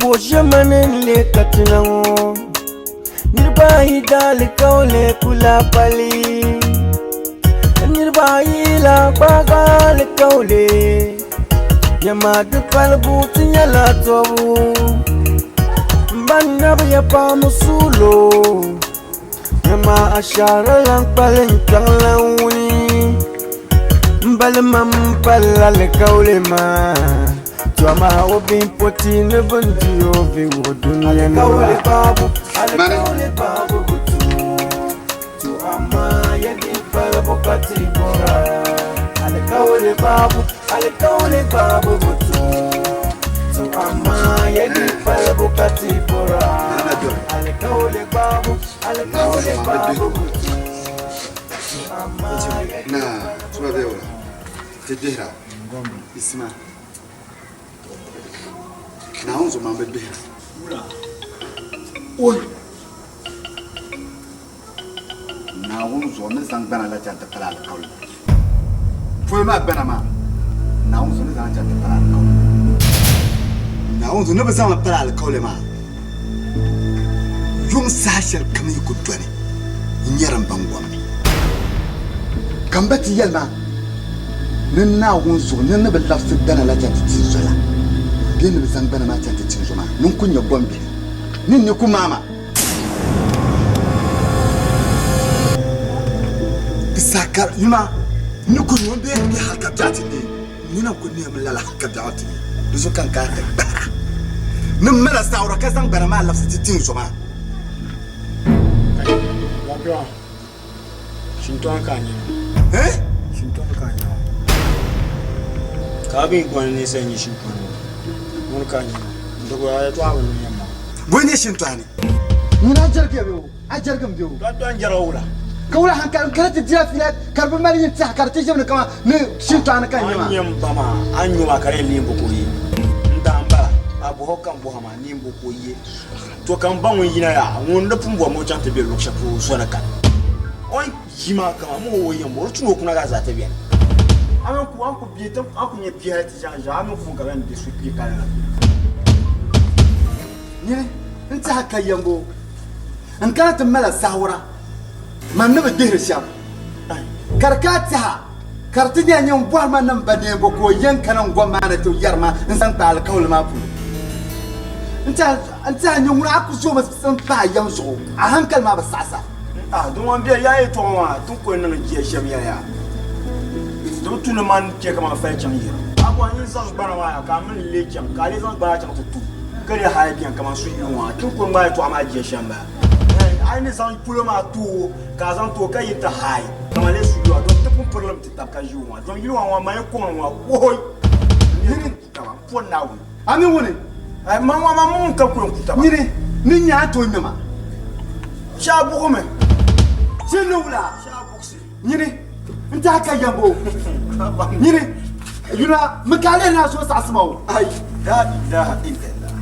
Bo ʒiɛmani n-lee ka ti na ŋɔ? Niriba ayi daalikauli ku lahi pali. Niriba ayi lahi gbaagi alikauli. Nyama di palibu ti nyɛla tɔbu. M ba nabiya paɣa musuulo. Nyama ashaara lan kpalim kpiɔŋlan wuni. M balima m pali alikauli maa. To amaa o bin poti ni bin di o vi o dunia ni ba. Alikauli baabu bi tu. To amaa ya di palibu ka ti bɔra. Alikauli baabu, alikauli baabu bi tu. To amaa ya di palibu ka ti bɔra. Alikauli baabu, alikauli baabu bi tu. To amaa ya di Na, tuma bɛ wala. Ti gbihira. Isima. Naawuni zuɣu maa bi gbihira. Oi! Naawuni zuɣu ni zaŋ gbana la chaŋ ti pali alikauli. Poli maa gbana maa, Naawuni zuɣu ni zaŋ chaŋ ti pali alikauli. Naawuni zuɣu ni bi zaŋ li pali alikauli maa, yuŋ saha shɛli kam yi ku dɔni n-nyari m biŋgomni. Ka m ba ti yɛli ma ni Naawuni zuɣu ni ni bi labisi gbana la chaŋ ti ti n zo la, bee ni bi zaŋ gbana maa chaŋ ti ti n zo maa, ni n ku nya gombihi ni n ni ku maai ma. Di saha ka yuma ni ku nyo bee m-be hal ka biɛɣu ti neei, n nina ku neemi lala hal ka biɛɣu ti neei. Di zuɣu ka n kana ti gbahira ni m mala saawara ka zaŋ gbana maa labisi ti ti n zo maa. Shintɔŋ ka a nya maa. Eh? Shintɔŋ ka a nya maa. Ka a bi gɔni ninsal nyɛ shintɔni maa. Ŋuni ka a nya maa. N-dɔgɔ a yɛtɔɣa bi niŋ yɛm maa. Bɔ n-nyɛ shintɔni? Nyini a jɛrigiya bee o? A jɛrigim bee o? Dɔdɔ n-jɛrigi wula? Ka wula hankali n-kana ti dira fiila ka di bi mali yin tɛha ka di ti ʒibini kaman ni shintɔni ka n nya maa? A ni nya m ba maa, a ni nyo maa ka di yɛn neei bo ka o ye. N daa m-bala, a bɔh o ka m bɔh a maa, neem bo ka o ye. To ka m ba ŋun yina yaa, ŋun di pun bɔri ni o chaŋ ti be luɣ shɛli polo zɔri kani. O ni yi maa kaman m o yɛn bɔri o tuun o kuna ka zaa ti beni. A mi ku, a ku bɛ, a ku nya bia hali ti zaŋ ʒiɛɣu, a mi ku ka bɛn be sukpee kali la. Nyini n tɛha ka yɛmbo n kana ti mala saawara man ni bi gbihiri shɛm, ka di ka a tɛha ka di ti nyɛla nyin bɔri ma ni m ba neembo ka o yɛn kana n-gom maa ni ti yɛri ma n-zaŋ kpa alikauli maa polo. N tɛha nyɛ ŋuna a ku zoomi m-pahi yɛm zuɣu, a haŋkali maa bi saɣisa. Ah, di ŋɔ m-be yaa yɛtɔɣa maa ti ni kuli niŋ jia shɛm yɛli ya. Di bi tu ni man chɛ ka man fali chaŋ yiri. A bɔhi nyin zaŋ gbana maa ya ka a mini li lee chaŋ, ka a lee zaŋ gbana chaŋ ti tu ka lee hali beni kaman su yili ŋɔ a ti ni kuli ŋmaai yɛtɔɣa maa jia shɛm m-bala. A yi ni zaŋ polo maa ti o ka a zaŋ ti o ka yi ti haai kaman lee su yili ŋɔ dom ti pun pirili mi ti tab ka ʒi o ŋɔ dom yili ŋɔ ŋɔ man yi kɔŋ li ŋɔ ooi n lee ti ku taba m pɔri Naawuni. A mi ŋuni? Ai man ŋɔ man ŋun ka kuli n ku taba. Nyini ni nya a tooi ŋmɛma. Shee buɣimi. Shee ni wula. Shee buɣisi. Nyini n tahi ka yambo. Nyini yuna mi ka lihiri naa zuɣu saɣasima o. Ai la ilaha illallah.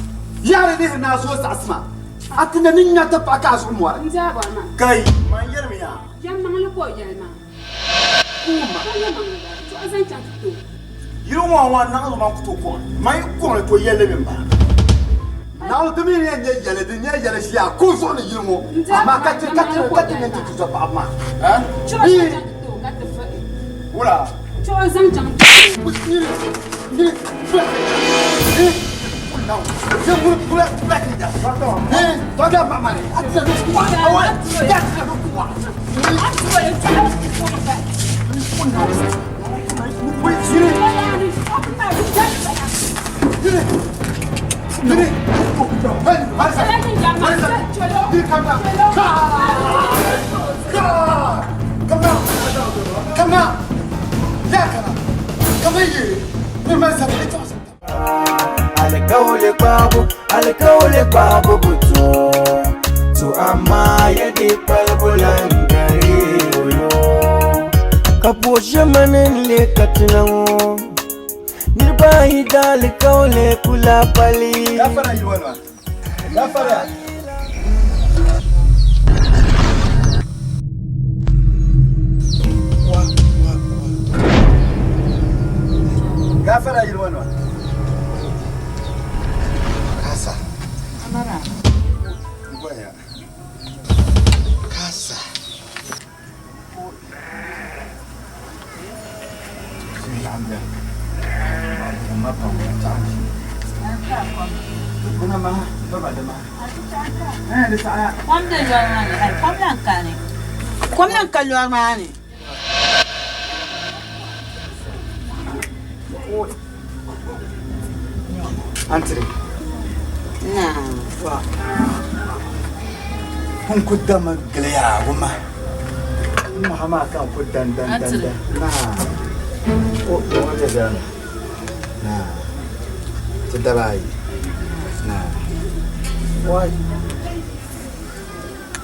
Yaari lihiri naa zuɣu saɣasima. A ti na ni nya ti paɣa ka a zuɣu mɔri. N daa bɔri maa. Kai man yɛlimi ya. Yɛlimaŋli ka o yɛli maa. Kuuma. Ka yɛlimaŋli bala. Chuɣu zaŋ chaŋ ti ti o. Yili ŋɔ ŋɔ naɣ zuɣu man ku tooi kɔŋ li. Man yi kɔŋ li to yɛlli mi m-bala. Naawuni ti mi ni yɛn nyɛ yɛli din nyɛ yɛli ʒiya ku zuɣu ni yili ŋɔ, amaa ka ti ka ti ka ti mini ti tuzɔ paɣaba maa. Chuɣu zaŋ chaŋ ti ti o ka ti vuhi. Wula? Chuɣu zaŋ chaŋ ti ti o. Nyini nyini Alikauli kpaabu, alikauli kpaabu bi tooi to amaa ya di palibu lan gari oyo. Ka bo ʒiɛmani n-lee ka ti na ŋɔ? Niriba ayi daa alikauli ku lahi pali. Gafara yi wani ma. Gafara. Wa wa wa. Gafara yi wani ma. Kasa. Kom be lɔri maa ni, kom lan kani. Kom lan ka lɔri maa ni. Antiri. N ku dami gili yaa wuma. N maha maa ka n ku dan dan dan dan. Naa. O, ŋɔ bɛ zaa na. Naa. Ti daba ayi. Naa. Wai.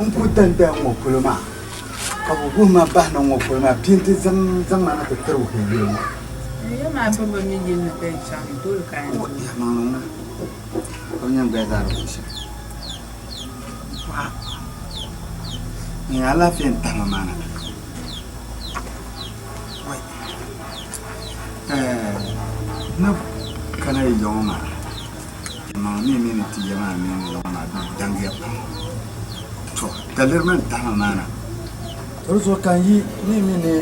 N ku dan dan ŋɔ polo maa. Ka bɛ wuhi ma bahi na ŋɔ polo maa bia nti zaŋ zaŋ ma na ti tiri wuhi yili ŋɔ. Ya maa bi bi mi yili ni ka yi chaŋ ni dole ka yɛn O ya maŋli ŋuna o bi nyɛ gbaya zaa di kuɣu shɛli. Waa n nya alaafee n tahi ma maa na. Wai eh ni kana yi ya ŋɔ maa maŋ mi mi ni ti ya maa mini ya ŋɔ maa di daŋgiya pam. To, daliri mini tahima maa na. To di zuɣu ka n yi ni mi ni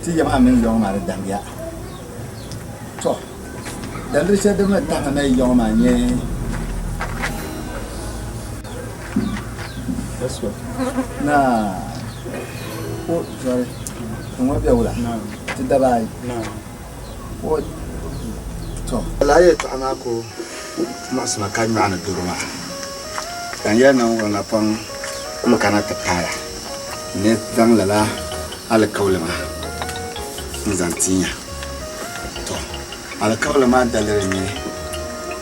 ti ya maa mini yɔŋ maa di daŋgiya. To, daliri shɛli din mali tahima na yi yɔŋ maa nyɛ na o sorry n ŋɔ bɛ wula ti daba ayi o to lala yɛltɔɣa maa ku muɣisi ma ka nyɔɣu ni doro maa ka n yɛli ni n wuhi napɔŋ n kana ti paaya n ni zaŋ lala alikauli maa n zaŋ ti ya. To, alikauli maa daliri n-nyɛ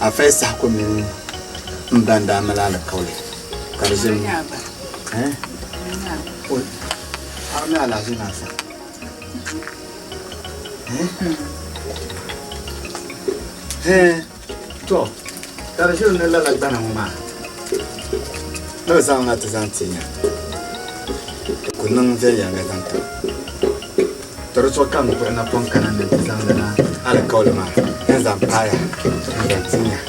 Afei Sahaku mini m ba n-daa mali alikauli ka di ʒe m. A mi alahiʒi naa sani. To, ka di ʒiri ni lala gbana ŋɔ maa ni bi zaŋ na ti zaŋ ti nya di ku niŋ viɛnyɛliŋga zaŋ ti To di zuɣu ka n kpuɣi napɔŋ kana ni ti zaŋ lala alikauli maa n zaŋ paaya n zaŋ ti nya.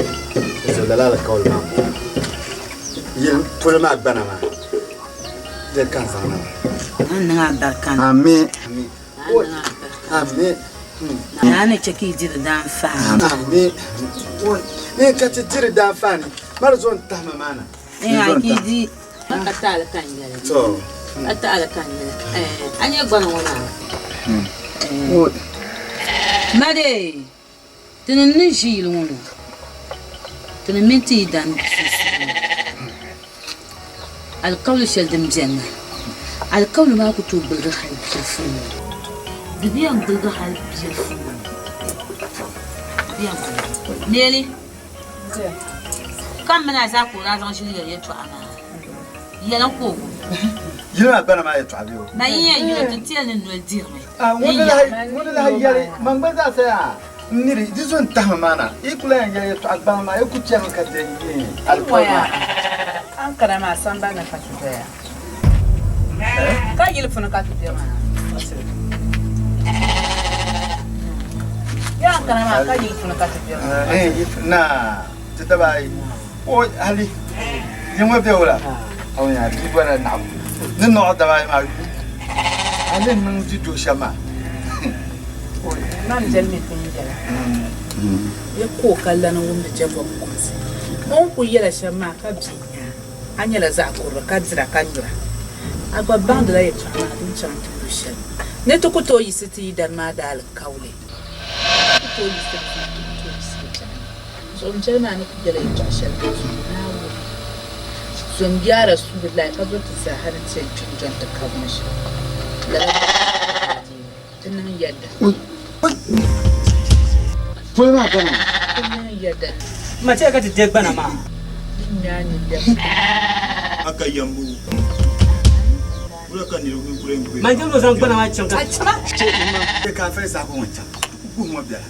Di zuɣu lala alikauli maa m-bɔŋɔ. Yili polo maa gbana maa di ka n zaŋ na maa. A ni niŋ alibarika ni. Ami. Naa ni chɛ ka yi diri daanfaani. Ami. N ka ti diri daanfaani. Mali zo n-tahima maa na. Ka yi di. Ka taali ka n yɛli. Ka taali ka n yɛli. A nyɛ gbana ŋɔ maa. Madi, tinim ni ʒi yili ŋɔ ni, tinim mini ti yidan sunsuuni, alikauli shɛli din beni maa, alikauli maa ku tooi gbuligi hal bilifu ŋɔ. Di bi yɛn gbuligi hal bilifu ŋɔ. Di bi yɛn gbuligi. Neeli, ka m mini a zaa ka o daa zaŋ ʒili yɛli yɛtɔɣa maa. Yɛla ka o Yili maa gbana maa yɛtɔɣa bee o? Ma yi yɛn yuli ti ti yɛli ni noli dirimi. Ŋuni lahi yɛli, man gba zaa sa yaa. N niri, di zo n-tahimi maa na, yi ku lahi yɛn yɛli yɛtɔɣa gbaŋ maa, yi ku chɛrimi ka di yi alikauli maa. A ni kana maa sambani ni ka ti doya, ka yili puuni ka ti be maa. Yaa n kana maa ka yili puuni ka ti be maa. Naa, ti daba ayi, o hali yi ŋɔ be wula? A nya bia bɔrila naɣibu ni nɔɣu daba ayi maa a ni niŋ di duhi shɛm maa. Man jɛli mi pun yɛla. Bɛ ku o ka lan wumdi Jɛkɔb kumsi. O ni kul yɛla shɛm maa ka bɛ nya a nyɛla zaɣ kurili ka dira ka nyura. A gba baŋdila yɛtɔɣa maa din chaŋ ti lu shɛli ni ti ku tooi yiɣisi ti yidana maa daalikauli. Ti ku tooi yiɣisi ti ku tooi yiɣisi yɛtɔɣa maa. Zombiɛli maa ni kul yɛla yɛtɔɣ shɛli ka zo Naawuni zombiɛ Rasulillahi ka zo ti zaaha ni ti yɛn kpi n-dɔni ti kabu ni shɛm. Lala adiini ti niŋ yɛda. Polo maa gbana. Ti niŋ yɛda. Ma chɛ ka ti deei gbana maa. Di nya a ni lɛbi. A ka yɛmbu, wula ka niriba mi kuli yɛn kpe? Man jɛmdi o zaŋ gbana maa chaŋ ka. Chɛ ka a fali saha ŋɔ chaŋ guhi ŋɔ biɛla.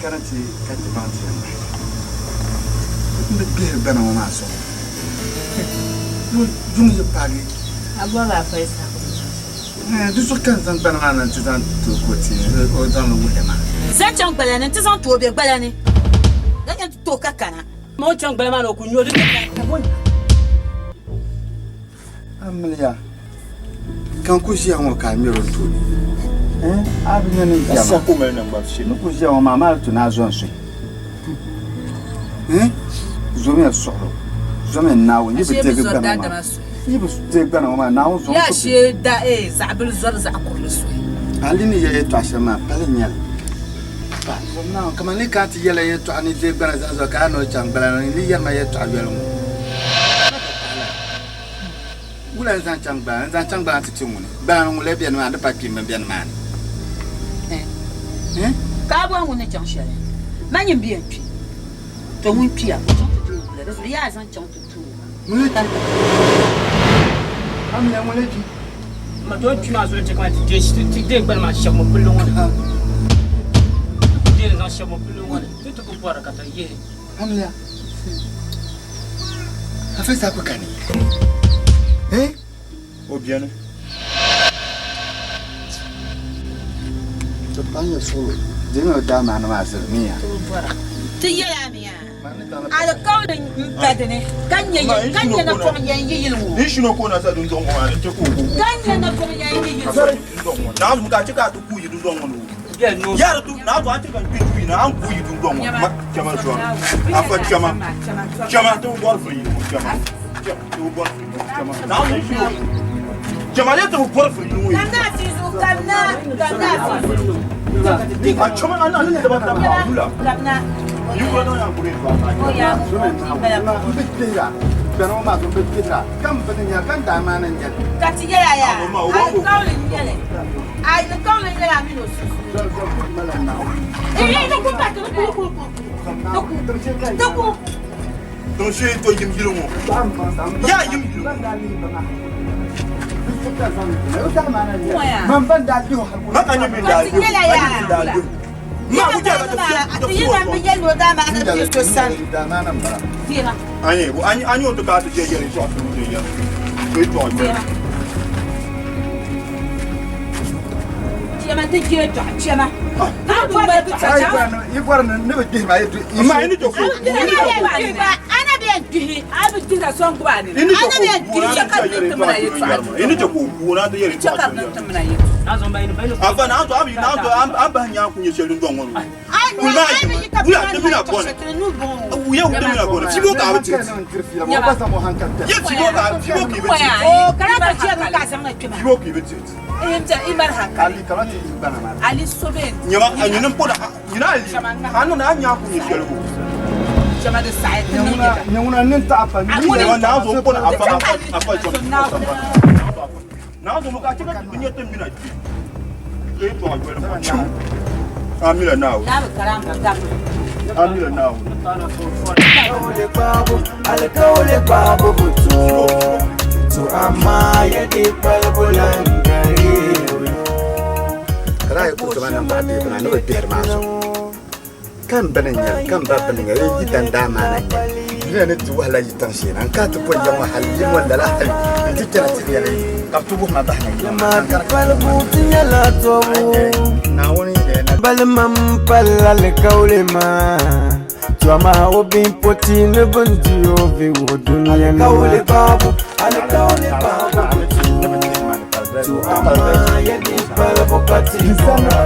Kana ti ka ti baŋ ti yɛn bahi n bi gbihiri gbana ŋɔ maa zuɣu yuŋ yi paagi A bɔri a paya saha ŋɔ di zuɣu ka n zaŋ gbana maa na nti zaŋ ti o ka o ti o zaŋ li wuhi ya maa. Zaŋ chaŋ gbala ni nti zaŋ ti o bɛ gbala ni la yɛn ti tooi ka kana. Ma o chaŋ gbala maa ni o ku nyo di. Amiliya, ka n ku ʒiya ŋɔ ka a ŋmɛri o tooni. A bi nya ni jɛma. Ni ku ʒiya ŋɔ maa, a maali tu ni a zo n-suhi. Zomiya suɣulo, zomiya Naawuni, yi bi Ashee bi deegi zɔri gbana ŋɔ maa. daadama suhi. Yi bi deegi gbana ŋɔ maa, Naawuni zom Yaa ku shee da ee zaɣibili zɔri zaɣ kurili suhi. A li ni yɛli yɛtɔɣa shɛm maa, pali n-nyɛ li. Pa, zom Naawuni, kaman ni kana ti yɛla yɛtɔɣa ni deegi gbana zaa zuɣu ka a ni o chaŋ gbala ni li yɛri ma yɛtɔɣa yoli ŋɔ. Ma ka paɣila. Wula n-zaŋ chaŋ gbala? N-zaŋ chaŋ gbala nti ti ŋuni? Gbala ni ŋun lee be nimaani, di pa kpiimba m-be nimaani. Eh? Ka a bɔhi ŋun ni chaŋ shɛli, Man nyin bi yɛn kpi. To ŋun kpiya, o chaŋ ti tuui o bila, di zuɣu yaa zaŋ chaŋ ti tuui o. Ŋun lee kpi? Amina, ŋun lee kpi? Ma to kpi maa zuɣu chɛ ka ti deei gbana maa shɛbu mɔpilli ŋɔ ni. Ti ku deei li zaŋ shɛbu mɔpilli ŋɔ ni, ti ti ku bɔri ka ti yihi. Amina, Afisa ku kani. Eh? O beni. To paɣa nyɛ suɣulo, deemi o daa maani maa zili miya. Ti yɛl a mi yaa, alikauli m-pa di ni, ka nyɛ napɔŋ yɛn yi yili ŋɔ. N shino ka o na sa dundɔŋ ŋɔ maa ni n-chɛ ka o ku. Ka nyɛ napɔŋ yɛn yi yili ŋɔ. Dundɔŋ ŋɔ, Naawuni ka a chɛ ka a ti kuui yi dundɔŋ ŋɔ ni o. Yaa di tu, Naawuni a chɛ ka n kpi tuui na, a ni kuui yi dundɔŋ ŋɔ. Ma, chama zɔri. Afa chama, chama ti bi bɔri firi yili ŋɔ, chama, chama ti bi bɔri firi yili ŋɔ, chama. Naawuni n shino, chama lee ti bi bɔri firi yili ŋɔ. Kamina Afizu, kamina, kamina Afizu. A chama a ni daba tab maa wula. Kamina. Yi kula niŋ yan kuri ba maa. O yaa ŋɔ o bala. N bi kpihira, gbana ŋɔ maa zuɣu n bi kpihira, ka m bini nya, ka n daa maani n nyɛli. Ka ti yɛl a yaa, alikauli n-nyɛ li, alikauli n-nyɛ li a mini o sunsuuni. Tiŋ shee to yim yili ŋɔ. Yaa yim yili ŋɔ. Ma ka nyɛ min daa lihi. Ma nyɛ min daa lihi. Ma ku jɛra ka ti fiɛ ti fiɛ o. Anyi anyi anyi o ti ka ti jɛ yɛli tɔɣa ti jɛ yɛli. To yi tɔɣa jɛ. Chɛma ti jɛ tɔɣa chɛma. Yi bɔri ni bi gbihi ma yi du. Ma yi ni to ko. Ana bɛ gbihi. A bi gbihira so n-gbubi a nini. Yi ni to ko ku na ti yɛli tɔɣa ti Yi ni to ko ku na ti yɛli tɔɣa ti Afa na to abi na to an bahi nyaa ku nyɛ shɛli dundɔŋ ŋɔ ni. Kuli maa yimi wula ti mina bɔni. Wuya ti mina bɔni. Fibo ka a bi tiri ti. Ye fibo ka fibo ka i bi tiri ti. Fibo ka i bi tiri ti. Ali so bɛ Nyama a nyini n pɔna nyina ali a niŋ a nyaa ku nyɛ shɛli o. chɛma di saɣi ti niŋ yɛda. Nyɛŋuna nin taɣa pa. Nyama naa zo n pɔna afa afa afa jɔn. Naa zo ka chɛ ka ti nyɛ ti mina kpi. Ee tɔɣa yoli ŋɔ chim. Amina Naawuni. Naa bi karamba gabbu. Amina Naawuni. Alikauli gbaabu, alikauli gbaabu bi tooi. To amma ya di palibu lan gari. Ka daa yi ku tuma niŋ baɣa deei bina ni bi gbihiri maa zuɣu. Ka m bini n-nyɛli, ka m ba bini n-nyɛli, yi dan daa maana n-nyɛli. Dunia ni ti wahala yi tiŋ shee na, n kana ti boli ya ŋɔ hali yi ŋɔ lala hali nti kpɛna ti yɛli ka bɛ ti wuhi ma bahi na yi ŋɔ maa. Di palibu ti nyɛla tɔbu. Naawuni n-yɛli na. Balima m-pali alikauli maa. To amaa o bin poti ni bin di o vi o dunia ni maa. Alikauli gbaabu, alikauli gbaabu bi tooi. To amma ya di palibu ka ti bɔra.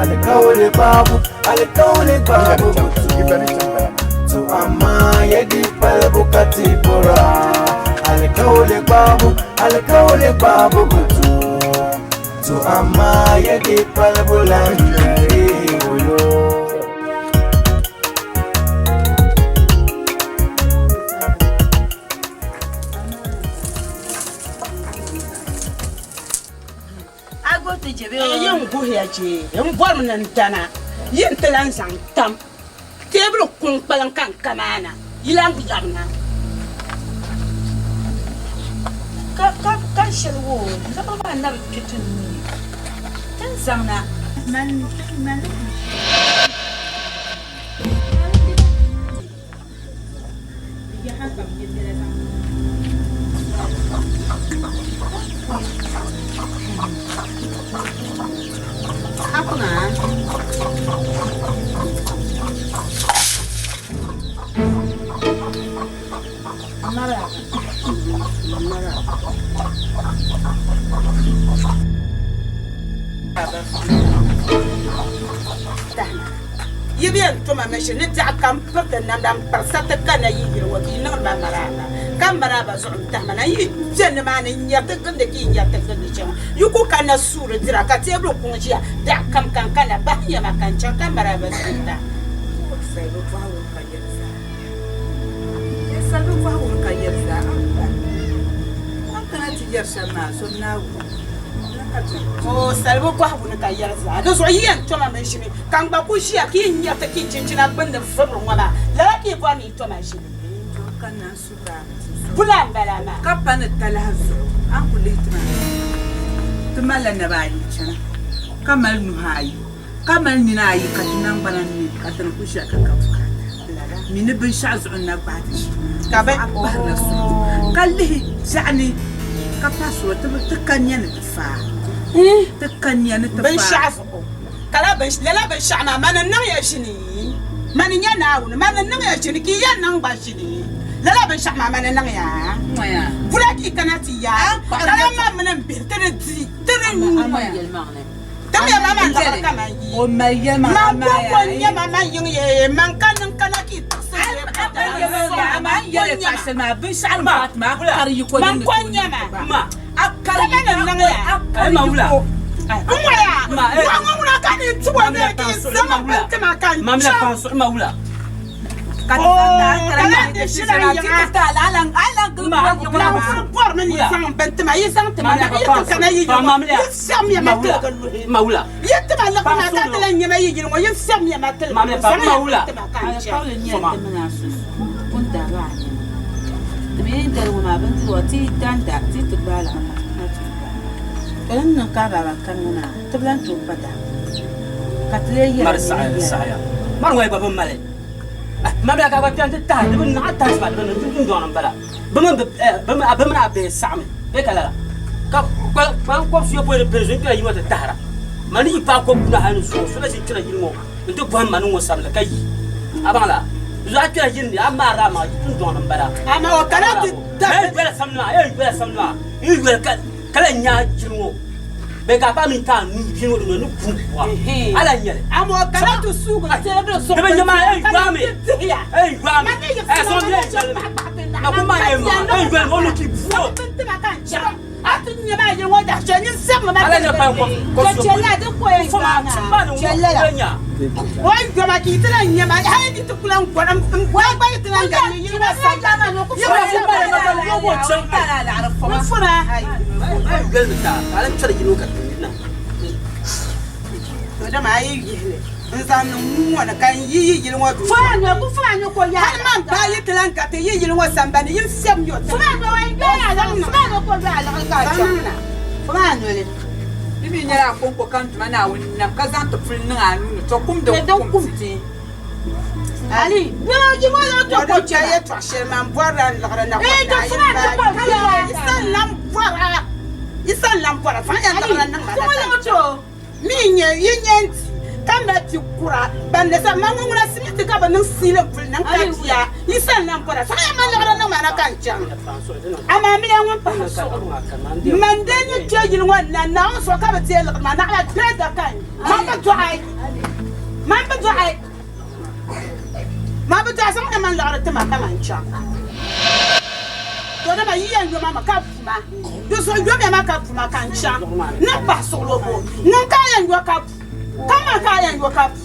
Alikauli gbaabu, alikauli gbaabu bi tooi. To amma ya di palibu ka ti bɔra. Alikauli gbaabu, alikauli gbaabu bi tooi. To amma ya di palibu lan gari oyo. Yi n guhiya chee, n bɔrimi ni n dana, yi ni ti lan zaŋ tam teebuli kuŋ kpaliŋ ka n kamaana, yi lan labina. Ka ka shɛli woo liɣiri maa na bi kpe ti nuu ni, ti ni zaŋ na. Man man ni kuli Yi bi yɛn toma mi ʒini ni biɛɣu kam piriti namda m-piri sariti kanna yi yili ŋɔ ka yi niŋdi ma maraaba, ka m maraaba zuɣu n-tahi ma na. Yi be nimaani n-nyari ti gindi ka yi nyari ti gindi chaŋ. Yi ku kanna suuri dira ka teebuli kuŋ ʒiya biɛɣu kam ka n kanna bahi ya ma ka n chaŋ ka m maraaba zuɣu n-tahi. Salibu bɔhi wum ka yɛli zaa. Salibu bɔhi wum ka yɛli zaa. A ni baŋ a ni kana ti yɛri shɛm maa, so Naawuni. Oo, salibu bɔhigu ni ka yɛri zaa. Di zuɣu yi yɛn toma mi ʒimi, ka n gba ku ʒiya ka yi nyariti ka yi chinchina gbunni vibiri ŋɔ maa, lala ka yi bɔri ni yi toma ʒimi. Bula m-bala maa. Ka pa ni talahi zuɣu, a ni ku lihi ti maa ti malila naba ayi chana, ka mali nuhi ayi, ka mali nina ayi ka ti naŋgbana ne, ka ti ni ku ʒiya ka ka bukaata mi ni binshɛɣu zuɣu n-na gbaai ti ʒii maa. Ka a kpahirila suhu ka lihi biɛɣu ni ka pahi suhu ti ka nia ni ti faai. Ti ka nia ni ti faai. Binshɛɣu zuɣu ka lala binshɛɣu maa mani n-niŋ ya ʒini, mani n-nyɛ Naawuni, mani n-niŋ ya ʒini ka yi yɛn niŋ gba ʒini. Lala binshɛɣu maa mani n-niŋ ya. Bula ka yi kana ti yaai, ka lahi man mini m bihi ti di di, ti di nyu. Timiya ma man liɣiri kaman yi. Man kɔŋko n-nyɛ ma man yiŋ ye, man ka niŋ kana ka yi tiɣisi n yee pata man ko n-nyɛ ma. Man ko n-nyɛ ma. Kama ni niŋ ya. N ŋɔya, waɣa ŋɔ ŋuna ka ni tib o bee ka yi zaŋ m bini ti ma ka n chaŋ. Ka lan di ʒila n yiŋa. Naawuni bɔrimi ni yi zaŋ m bini ti ma, yi zaŋ ti ma na, yi ti kana yi yiŋ ŋɔ, yi fiɛbimiya ma tiligi luhi. Yi ti ma liɣiri maa ka ti lan nya ma yi yili ŋɔ, yi fiɛbimiya ma tiligi luhi. Zaŋmiya bini ti ma ka n chaŋ. Mabia ka gba kpɛm ti tahi di bi niŋ a tahi sima di bi niŋ dundɔŋ ni m-bala bɛ mini a bihi saɣimi bee ka lala ka kpalim kɔbisi yopɔin ni pili zuɣu n-kpɛla yili ŋɔ ti tahira ma ni yi paai kɔbu kuna hali ni zuɣu so na ʒi n-kpɛna yili ŋɔ nti bɔhim ma ni ŋɔ samli ka yi a baŋ la di zuɣu a kpɛla yili ni a maarila a maŋa dundɔŋ ni m-bala Amaa o kana ti a yɛn yola samli maa a yɛn yola samli maa n yi yoli ka lahi nya yili ŋɔ bee ka a paai mini ka a nuu yili ŋɔ dunoli ni kum buɣa a lahi nyɛli. Amaa o kana ti suugi teebuli zuɣu Di bi nya maa bindira n ka yɔami ti dihiya. n yɔami Ma ni ɛ yiɣisi sɔŋ ma bɛ ni chɛ yɔli paɣa paɣa ti ma naɣ ku ma maa ka yɛn tia maa niŋ n yɔli o ni ti zaŋ buo bindira ka n chaŋ. A ti nya maa yili ŋɔ dahi chɛ nyin sɛbimi ma a lahi nya tiligi paai kɔbisi Chɛ chɛli a di ko yɛn fo maa gbaai ti maa ni chɛ ŋɔ lala. bɛ nya O yi yɔma ka yi ti lan nya ma hali yi ti ku lan gɔri n gba yi ti lan gari yi yili ŋɔ sambani ni. Yi Fo maa ŋɔ n fo maa. A yi yɔli mi taa ka a lahi kpɛri yili ŋɔ ka ti na. To dama a yi yihi li n-zaŋ niŋ nuu ŋɔ ni ka n yi yi yili ŋɔ duu hali man ba yi ti lan gariti yi yili ŋɔ sambani ni yi fiɛbi nyo tiŋa. Zaŋ niŋ na. Di mi nyɛla a kɔŋko ka n Duuma Naawuni nam ka zaŋ ti puli niŋ a nuu ni, tɔ kum din kum ti. Ali, Ŋɔ din chɛ yɛtɔɣ shɛli man bɔrila n liɣiri na kɔbiri ayi m-baai. Yi sa n-lan bɔra, yi sa n-lan bɔra, zaŋ ya liɣiri niŋ ma na ka n chɛ. Mi n-nyɛ yi nyɛ n ti, ka mali ti kura ban ni sa ma ŋɔ ŋuna simiti ka bɛ niŋ siili puli niŋ ka bia yi sa n-lan bɔra, zaŋ ya ma liɣiri niŋ ma na ka n chaŋ. Amaa mini ŋun pahi suɣuri man dee ni kpe yili ŋɔ ni na, Naawuni zuɣu ka bɛ deei liɣiri maa, naɣila deeda ka n man bi dɔɣi, man bi dɔɣi, man bi dɔɣi, zaŋ ya man liɣiri ti ma ka man chaŋ. To dama yi yɛn yo ma mi ka bu ma, di zuɣu yomiya ma ka bu ma ka n chaŋ ni pahi suɣilo bo. Ŋun ka a yɛn yo ka bu, ka man ka a yɛn yo ka bu.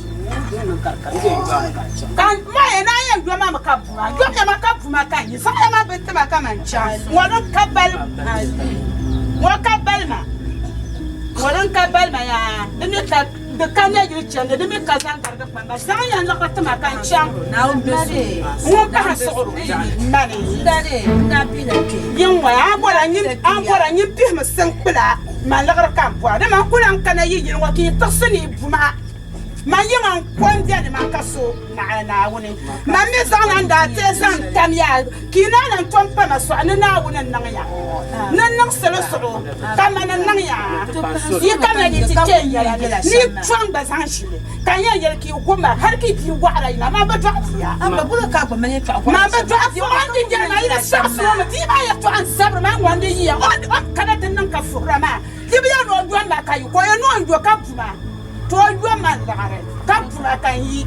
Ka ma yɛn a yɛn yo ma mi ka bu ma, yomiya ma ka bu ma ka n yi, zaŋya ma bini ti ma ka man chaŋ. Ŋɔ din ka bali, ŋɔ ka bali ma, ŋɔ din ka bali ma yaa, di mi ka. Di ka nya yili chandi, di mi ka zaŋ garigi kpamba. Zaŋ ya liɣiri ti ma ka n chaŋ. Ŋun pahi suɣuro mani. Yin ŋɔya, a bɔra nyin pihimi siŋkpila man liɣiri ka n bɔra. Dama n ku lan kana yi yili ŋɔ ka yi tiɣisi ni yi bu ma. Man yiŋa n-ko m-beni man ka so naɣila Naawuni. Man mi zaŋla n daa teei zaŋ tam ya ka yi naan lan tom pa ma sɔɣi ni Naawuni n-niŋ ya ni n niŋ salo suɣu ka mani n-niŋ ya. Yi kamina ni yi ti kpe n yɛla ni ni yi tɔŋ gba zaŋ ʒili ka n yɛn yɛli ka yi gu ma hal ka yi bia wɔɣira yina. Man bi dɔɣi bia. Man bi dɔɣi bia. O ni di yɛli ma yi di saɣisir o mi bia maa yɛtɔɣa n-zabiri ma ŋ-ŋɔ n di yiya. O ni kana ti niŋ ka fuhira maa. Yi bi yɛli ni o dɔni ma ka yi ko ya ni o ni do ka bu ma. To o yo ma liɣiri ka buma ka n yi.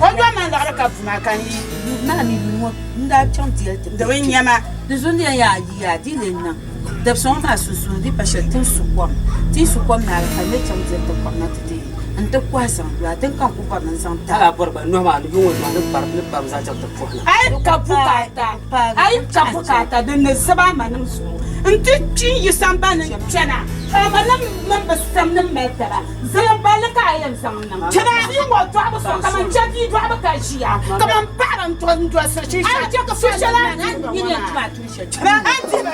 O yo ma liɣiri ka buma ka n yi. Maa mi yuun ŋɔ n daa chaŋ ti yɛli ti Di bi nya ma. Di zuɣu ni yɛn yaa yi yaa di lee niŋ dabisa ŋɔ maa sunsuuni di pa shɛli ti ni su kom ti yi su kom naagi ka n lee chaŋ diri ti kom na ti deei n ti kɔhi zaŋ lɔhi din ka n ku bɔri ni n zaŋ taai. Hali a bɔri gba nɔhi maa ni yuŋ ŋɔ maa ni kpari ni kpari zaŋ chaŋ ti puhi na. A yi ka bukaata, a yi ka bukaata din ni zib a manim zuɣu nti kpi n-yi sambani n-kpɛna, ka a manim mini bɛ samnim mali taba. Zilim balli ka a yɛn zaŋ niŋ bia ŋɔ dɔɣibu zuɣu kaman chɛ bia dɔɣibu ka ʒiya kaman paɣiba n-dolisiri shinshɛli a ni dihi ba ŋɔ maa. A ni dihi ba.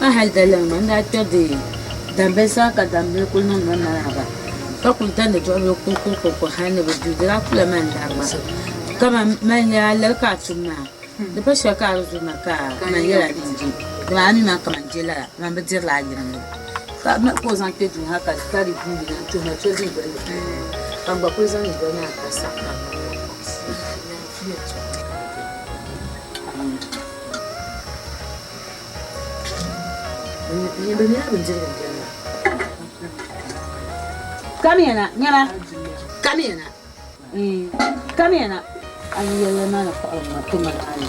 A hali daliri maa n daa kpɛri di dambili saha ka dambili kuli niŋdi ma maraaba ka kuli dandi duɣubili kurkurkurkur hali ni bi du di daa kula man dari maa kaman man yaa lali ka a tum maa di pa shɛli ka a di zuri ma ka man yɛla din je dama a mi man ka man je lala man bi dirila a yirinli ka ka o zaŋ kpɛ duu ha ka ka di guui na n-tuhi ma so dundoli ni ka n gba kuli zaŋ dundoli maa ka saɣi ka Bɛ nyɛla bindirigu n-diri maa. Kamiyana, nyama, kamiyana, kamiyana. A yi yɛlli maa ni kpuɣiri ŋɔ ti ŋmani maa ni.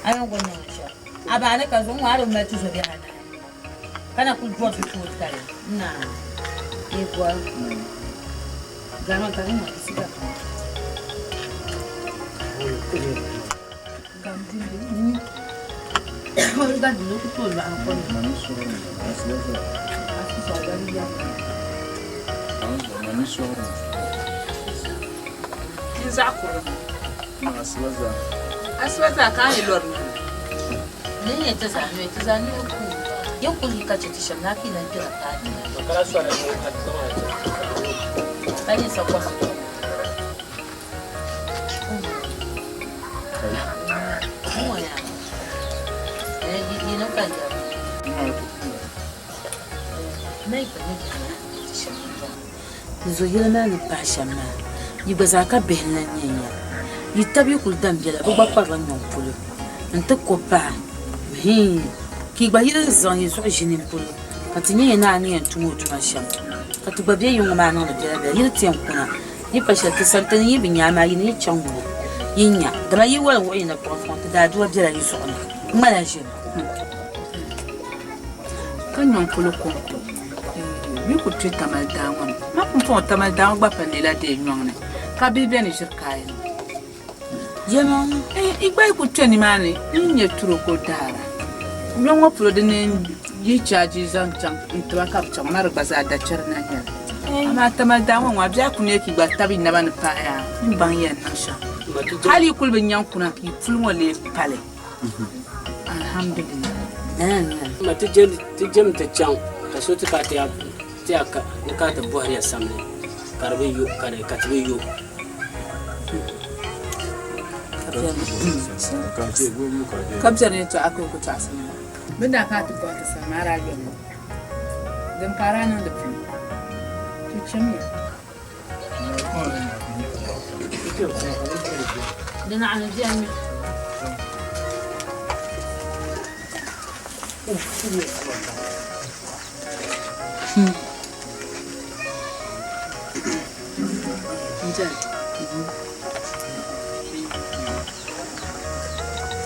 A yɛn gɔn niŋ shɛm. A baani ka zuɣu ŋɔ a di mali tuzo bihi anahi ka na kuli dɔri ti tooi tali n-na yi gɔri gari ka di ŋɔ di siga pam. N zaɣ kurili Asiba zaa ka a ni lɔri noli. Ni nyɛ ti zaa noli, ti zaa noli ku yin kuli yi ka chɛ ti shɛm ni a kpi lan kpɛra paati ka nyɛ sakɔsi tɔbu. N zo yili maa ni pahi shɛm maa, yi gba zaa ka bihi n-lan nyɛ ya. Yi tab yi kul dam biɛla, bɛ gba kparila nyɔŋ polo nti ku paai. Hii! Ka yi gba yi zaŋ yi zuɣu ʒi nini polo ka ti nya ya ni a ni yɛn tum o tuma shɛm. Ka ti gba be yi ŋɔ maa niŋdi biɛlabiɛla, yi ni ti yɛn kuna. Yi pa shɛli ti sani, ti ni yi bi nya, amaa yi ni yi chaŋ ŋuna, yi nya, dama yi wali wuɣi yi napɔŋ fɔŋ, ti daadua bela yi zuɣu ni ŋ-ŋmala ʒim. Ka nyɔŋ polo kɔŋko mi ku kpe Tamale daa ŋɔ ni. Ma pumpɔŋɔ Tamale daa ŋɔ gba pa leela dee nyɔŋ ni ka bihi beni ʒiri kaaya nima. Yɛlimaŋli. Yi gba yi ku kpe nimaani n-nya turo ka o daara. Nyɔŋ ŋɔ polo di ni yihi chaaji zaŋ chaŋ n-ti ba ka bɛ chaŋ maa di gba zaa dachɛri na nyɛli. Amaa Tamale daa ŋɔ ŋɔ a biɛhi ku neei ka yi gba tabi yi naba ni paai a ni baŋ yɛn niŋ shɛm. Hali yi kuli bi nyaŋ kuna ka yi puli ŋɔ lee pali. Alhamdulillah. Ma ti jɛm ti chaŋ ka so ti ka ti ya ka ni ka ti bɔhiri ya samli ka di bi yo ka di ka ti bi yo. Ka biɛri yɛltɔɣa ka o ku tɔɣisi ma. Bɛ ni daa kana ti bɔhi ti sani maa daa yom din ka a daa niŋ di puni. To chamiya. Di naɣ ni biɛni mi.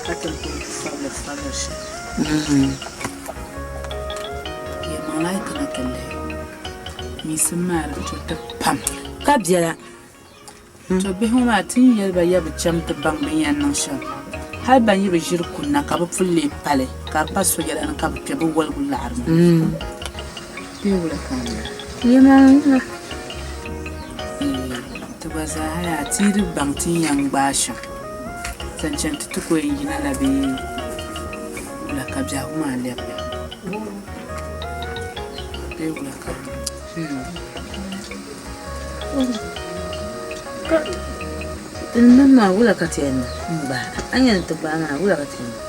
Ka ti kuli fabili fabili shɛm. Yɛlimaŋli a yi kana ti lihi miisim maa di to ti pam. Ka biɛla. To bihi ŋɔ maa ti ni yɛli ba ya bi cham ti baŋ bɛ ni yɛn niŋ shɛm. Hali ban yi bi ʒiri kunna ka bɛ puli lee pali ka di pa so yɛla ni ka bɛ kpe bɛ woligu laɣiri maa. Bee wula ka a niŋ? Yɛlimaŋli. Ti gba zaa yaa ti yi di baŋ ti ni yɛn gbaai shɛm zaŋ chaŋ ti ti ku yɛn yina la bee wula ka biɛhigu maa lɛbigi bee wula ka di niŋ? Ka ti niŋ maa wula ka ti yɛn niŋ n-gbaai a? A ni yɛn ti gbaai maa wula ka ti yɛn niŋ?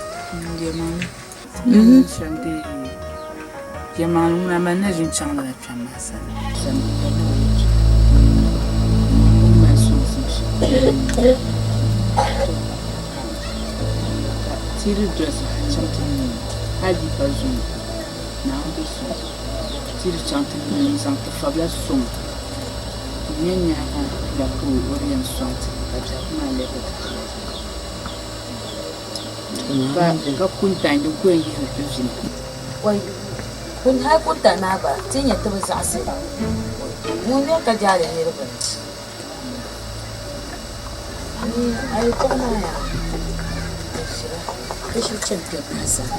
Yɛlimaŋli ŋuna mali na ʒini chaŋ lala kpɛm maa sani. Tiri dolisi ha chaŋ ti nyɛ hali di pa zuŋɔ Naawuni be so tiri chaŋ ti nyɛ n-zaŋ ti fabila sɔŋ n-nya nyaŋa la ka o di yɛn sɔŋ ti ka biɛhigu maa lɛbigi ti taba zaa. Ka kuntaŋ din ku yɛn yihiri ti vi ni. Kuni hali kuntaŋ maa gba ti nya ti bi zaɣisi ŋun beni ka jaali niriba ni. A yɛtɔɣa maa yaa di shira ti shiri chani kpɛbu maa zaa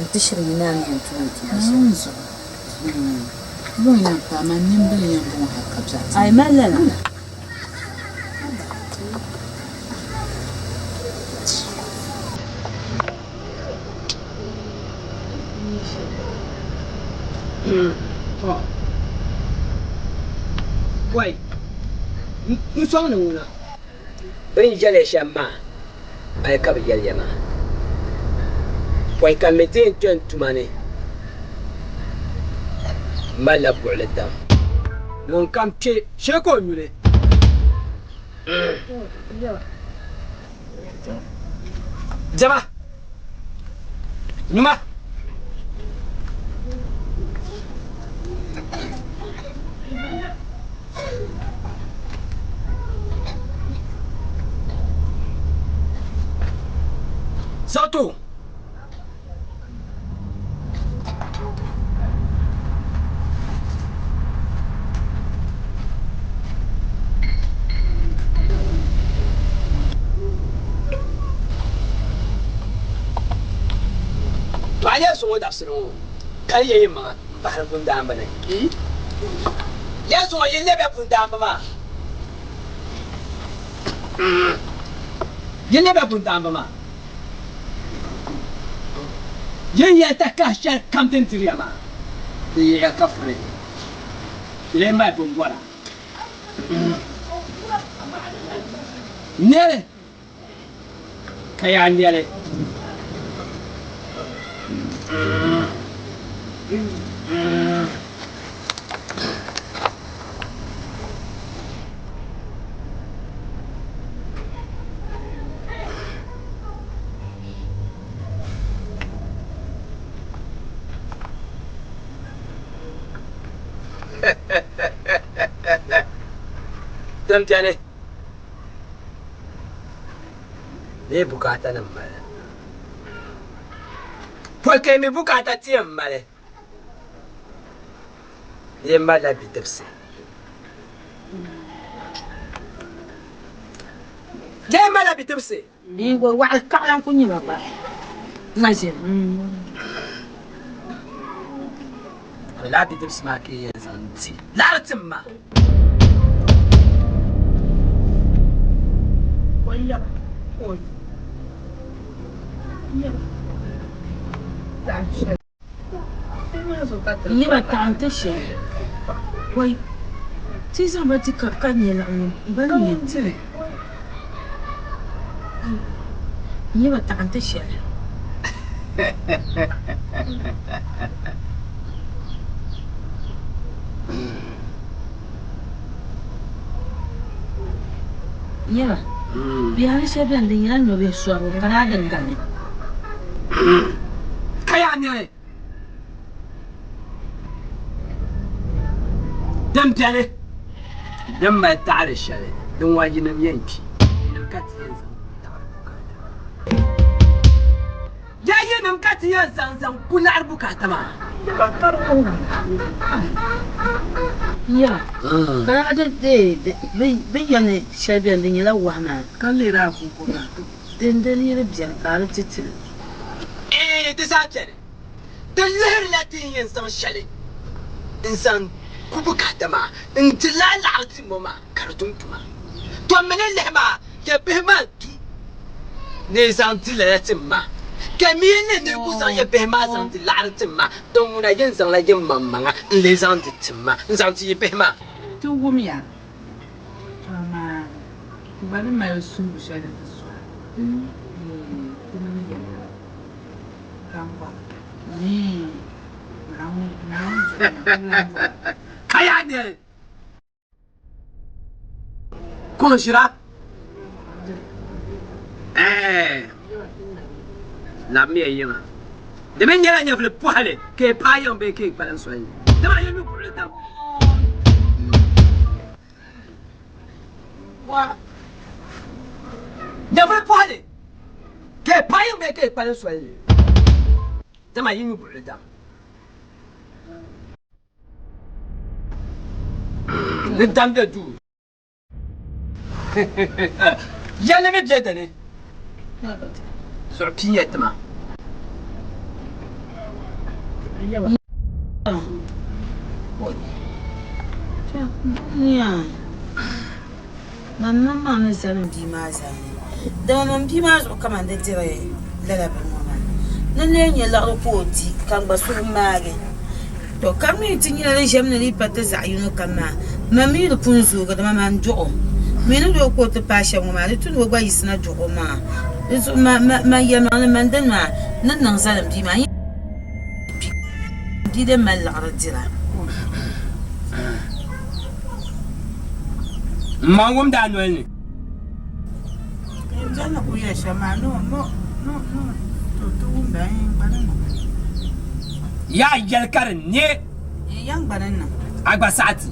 n-ti shiri yi ni a ni yɛn tum tuma shɛm. A yi mali lala. Pɔi n sɔŋdi ŋuna. Bɛ ni yɛli ya shɛm maa pali ka bɛ yɛli ya maa. Pɔi ka m mi ti yɛn kpe n tuma ni, m malila buɣili dam. Ŋunkam kpe, shee ka o nyu li. Diɛma! Nyuma! Sato! To a nyɛ zuŋɔ dabisili ŋɔ ka yi yi maŋa m-pahiri bundaamba ni. Ya zuŋɔ yi lɛbiya bundaamba maa. Yi lɛbiya bundaamba maa. Yin yɛli takahi shɛli kam din diri ya maa, di yihiya ka furi, di lee mali bimbɔra. Nɛli ka yaa nɛli. Din beni bee bukaata nim mali pɔi ka yi mi bukaata ti yɛn mali di yɛn malila bidibisi di yɛn malila bidibisi Ningo waɣa kaɣila n-ku nyɛ ba gba ŋa ʒini. Lala bidibisi maa ka yi yɛn zaŋ di laɣiri tim ma. N-nyɛ ba taɣi n-ti shɛli. Wai! Ti yi zaŋ ba ti ka ka nyɛ laɣim ba ni nyɛ N-nyɛ ba taɣi n-ti shɛli. N-nyɛ ba biɛhiri shɛli beni di nyɛla nɔbihi sɔribu ka daa di kani. Ka yaa nɛli din beni din mali taɣiri shɛli din ŋɔ yinim yɛn kpi yinim ka ti yɛn zaŋ taɣiri bukaata yaa yinim ka ti yɛn zaŋ zaŋ ku laɣiri bukaata maa. Ya ka daa di bɛ yɛli shɛli beni di nyɛla wahu maa ka lihiri agogo maa. Din di niriba beni ka a di ti ti li. Eeh di zaa beni. Di lihirila ti ni yɛn zaŋ shɛli n-zaŋ ku bukaata maa n-ti lala laɣiri ti ŋɔ maa ka di tum tuma. To mi ni lihi maa ya bihi maa du ni zaŋ di lala tim maa. Ka mi ni ni ku zaŋ ya bihi maa zaŋ ti laɣiri ti ma, din ŋuna yɛn zaŋla yi maŋmaŋa n-lee zaŋ ti ti ma n-zaŋ ti yi bihi maa. Ti wumya, to amaa ti gba ni mali suhibu shɛli ni ti suhi ti mini ya ka m bɔri ni Naawuni zuɣu na ka lan bɔri. Ka yaa nɛli! Kɔŋ ʒira. Ɛɛ, labimiya yiŋa. Di mi nyɛla nyɛvili pɔhili ka yi paai yiŋ bee ka yi kpalim soli ni. Dama yi nyu buɣili dam. Nyɛvili pɔhili ka yi paai yiŋ bee ka yi kpalim soli ni. Dama yi nyu buɣili dam. Ni dam be duu. Yɛlli mi be dini. Zuɣu piiya ti ma. Man maŋmaŋ ni zani m bia maa zaani, dama man bia maa zuɣu ka man di diri lala bini ŋɔ maa. Ni lee nyɛ liɣiri ka o di, ka n gba suhu maagi. Tɔ! Ka mi ti nyɛla di ʒiɛm ni di yi pa ti zaɣ yino kam maa, man mi di pun zoogi, dama man dɔɣ o mi ni doo ka o ti paai shɛm ŋɔ maa, di tu ni o gba yiɣisina dɔɣ o maŋa. Di zuɣu man yɛlimaŋli man dini maa ni niŋ zali m bia maa, n bia din mali liɣiri dira. M ma n-wumdi a noli ni. Yaa yɛli ka di ne a gba saɣi ti.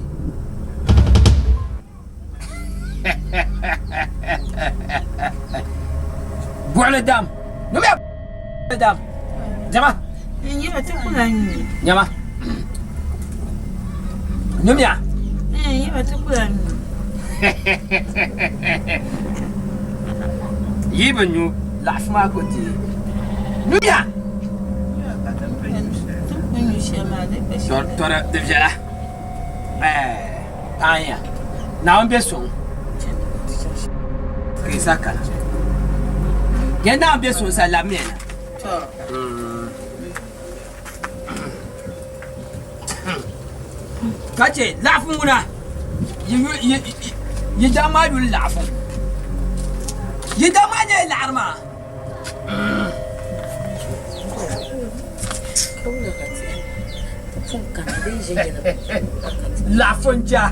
Buɣili dam. Nyamiya buɣili dam. Diɛma. Nyama. Nyamiya. Yi bi nyu laɣifu maa ku deei. Nyamiya. Tɔri di viɛla. Paɣinya, Naawuni be suŋ ka yi sa kana. Yɛn Naawuni be suŋ sa labimiya na. Ka chɛ laɣifu ŋuna yi daŋ maa yuli laɣifu. Yi daŋ maa nyɛla laɣiri maa. Laɣifunja,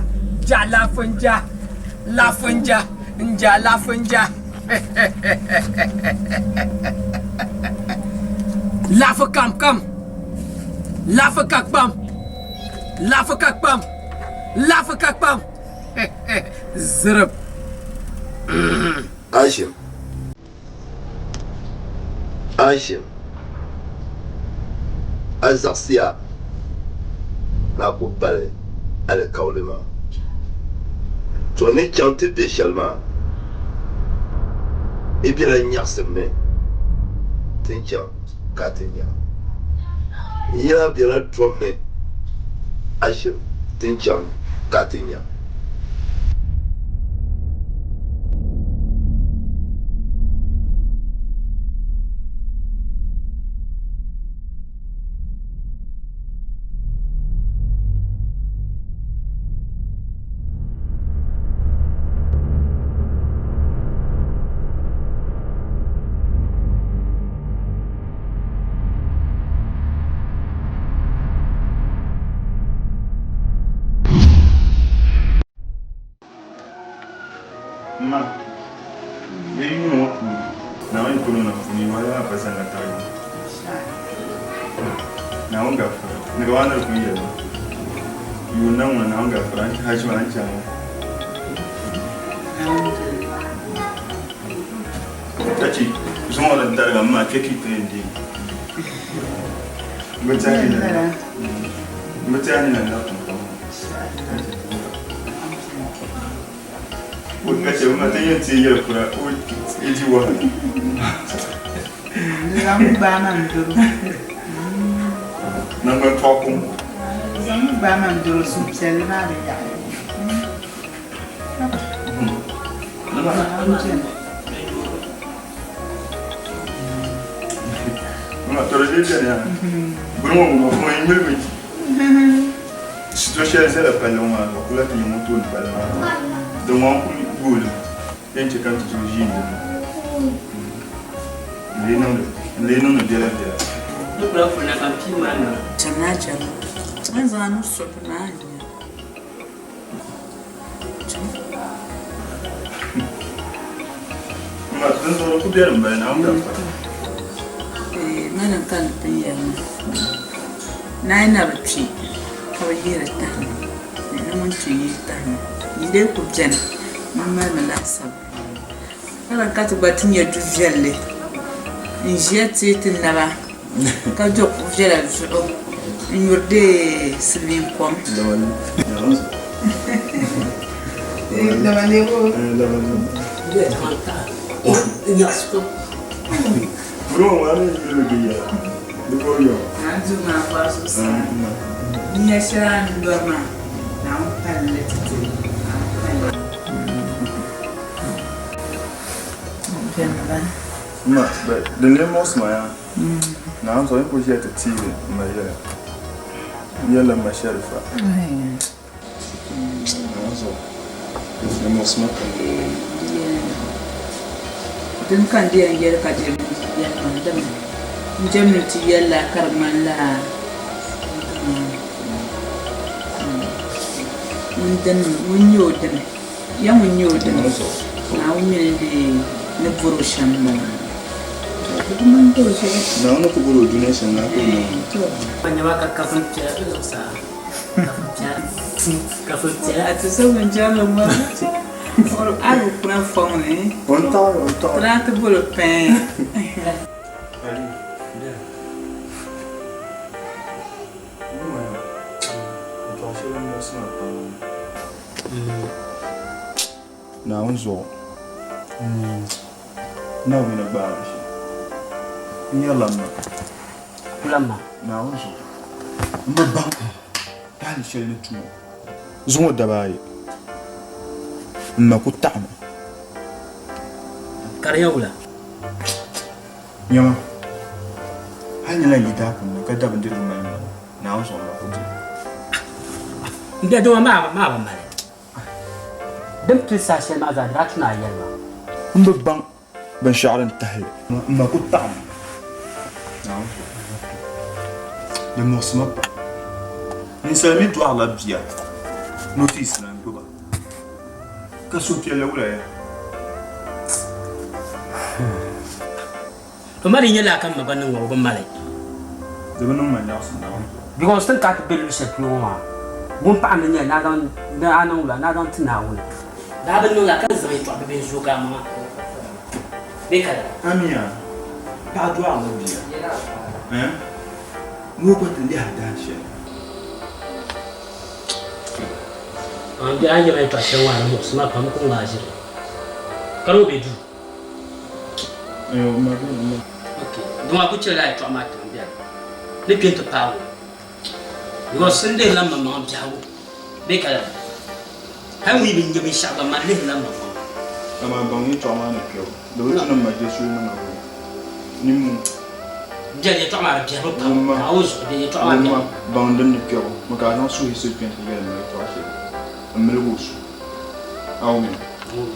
ja laɣifunja, laɣifunja, n-ja laɣifunja. Laɣifu kam kam, laɣifu ka kpam, laɣifu ka kpam, laɣifu ka kpam. Zirib. Ashim. Ashim, a zaɣisiya ni a ku pali alikauli maa. To ni chaŋ ti be shɛli maa, yi bela nyaɣisim ni ti ni chaŋ ka a ti nya. Yi lahi bela tom ni Ashim ti ni chaŋ ka a ti nya. Ma, bɛ yuuni ŋɔ puuni, Naawuni polo na puuni wahala maa pa zani la taɣi yi. Naawuni gafara, ni ka waana di kuli yɛli ma. Yuuni na ŋuna Naawuni gafara, an haji maa an chaŋ ŋɔ. Ka chɛ zuŋɔ din tariga m ma kpe ka yi ti yɛn deei. M bi tɛhi ni m bi tɛhi ni lan labi pumpɔŋɔ. Ka chɛ m ma ti yɛn ti yɛli kura o yi di wahala. Di zaŋ gbaai ma n-doro. Naŋgban tɔɣu kum. Di zaŋ gbaai ma n-doro suhupiɛlli maa bi yaɣi. Ma tɔri lee beni yaa. Buni ŋɔ ŋɔ ŋɔ yi ŋmeli mi shito shɛli zala palli ŋɔ maa zuɣu ku lahi ti nyɛ ŋun tooni palli maa zuɣu. Din ŋɔ n-kuli yooi li mi din che ka n ti tooi ʒiindi li n-lee niŋdi biɛla biɛla. Di kula puli na ka m pii maa niŋ. Chɛri a chɛri. A ni zaŋ a nuu suɣi bini maa a ni nya. Ma dinzuɣu di ku be din bala Naawuni daafara. Mani n ka ni pun yɛli maa, Naai na bi kpi ka bi yihiri tahima, ni ŋun kpi yihi tahima, yi lee ku beni ŋun malimi laasabu. Ka din ka ti gba ti nya du viɛlli n-ʒiya teei ti naba ka do kuɣ viɛla zuɣu n-nyuri dee silimiin kom. Nia shɛli a ni lɔri maa, Naawuni pali li ti ti. Naawuni pali li. Ma, din lee muɣisi ma yaa, Naawuni zuɣu yi ku ʒiya ti teegi m ma yɛla. N yɛlila m ma Shɛrifa. Naawuni zuɣu, di muɣisi ma pam. Din ka n di yɛn yɛli ka jɛmdi yɛli maa, dama n jɛmdi ti yɛlila ka di ŋmanila ŋun nyɛ o dini. Ya ŋun nyɛ o dini, Naawuni mi ni di ni bɔr o shɛm m-bala. Di bi niŋ o zuɣu. Naawuni ku bɔr o dunia shɛm la ka o niŋ o. A nyama ka kafuni piɛla be zuɣusaa, kafuni piɛla, kafuni piɛla. A ti so binchɛrili ŋɔ, a bi kuna fɔŋ ni, O ni taɣiri, o ni taɣiri. Ti daa ti bol o pɛɛn. Ali, Naawuni zuɣu Naawuni ni gbaai ba shɛm. N yɛrila m ma. Kulamma. Naawuni zuɣu m bi baŋ taali shɛli ni tum o. Zuŋɔ daba ayi m ma ku taɣimi. Ka di nyɛ wula? Nyama, hal ni lan yi daa puuni ka da bindirigu mali ma, Naawuni zuɣu m ma ku di. M bia dama maa bi mali. Din pili saha shɛli maa zaa di daa tu ni a yɛli ma. M bi baŋ binshɛɣu din tahi li. M ma ku taɣimi Naawuni zuɣu. Di muɣisi ma pam. Ninsal mi dɔɣirila bia ni o ti yiɣisina n-gbiba, ka suhupiɛlli wula ya? To ma di nyɛ laa ka m ma gba niŋ ŋɔ o bi mali. Di bi niŋ ma nyaɣisim Naawuni zuɣu. Because tin ka ti be luɣ shɛli polo ŋɔ maa, wumpaɣa ni nyɛli ni a zaŋ ni a niŋ wula ni a zaŋ ti Naawuni. Daa bi niŋ laa ka n zaŋ yɛtɔɣa bibihi n-zooi ka a maŋa bee ka lala. Amia, paɣa dɔɣirila bia, eh, ni o gba ti lihi a daanshɛli. M bihi a ni yɛli ma yɛtɔɣa shɛli ŋɔ a di muɣisi ma pam n ku ŋmaai ʒiri ka di o be duu. Dama a ku chɛrila a yɛtɔɣa maa tiŋ biɛri ni kpe nti paagi o. Because n lihirila m maŋmaŋ biɛhigu bee ka lala. Hal ŋun yi bi nya binshɛɣu gba, man lihirila m maŋmaŋ. Amaa baŋ yɛtɔɣa maa ni kpɛbu, di bi tu ni m ma je suli niŋ a o nimmoo. Biɛri yɛtɔɣa maa di biɛrimi pam, Naawuni zuɣu bɛ yɛtɔɣa maa biɛrimi. Wumma, baŋ din ni kpɛbu, mi ka a zaŋ suhuyiɣisili kpe nti yɛli ma yɛtɔɣa shɛli, m miligi o suhu. Aomi,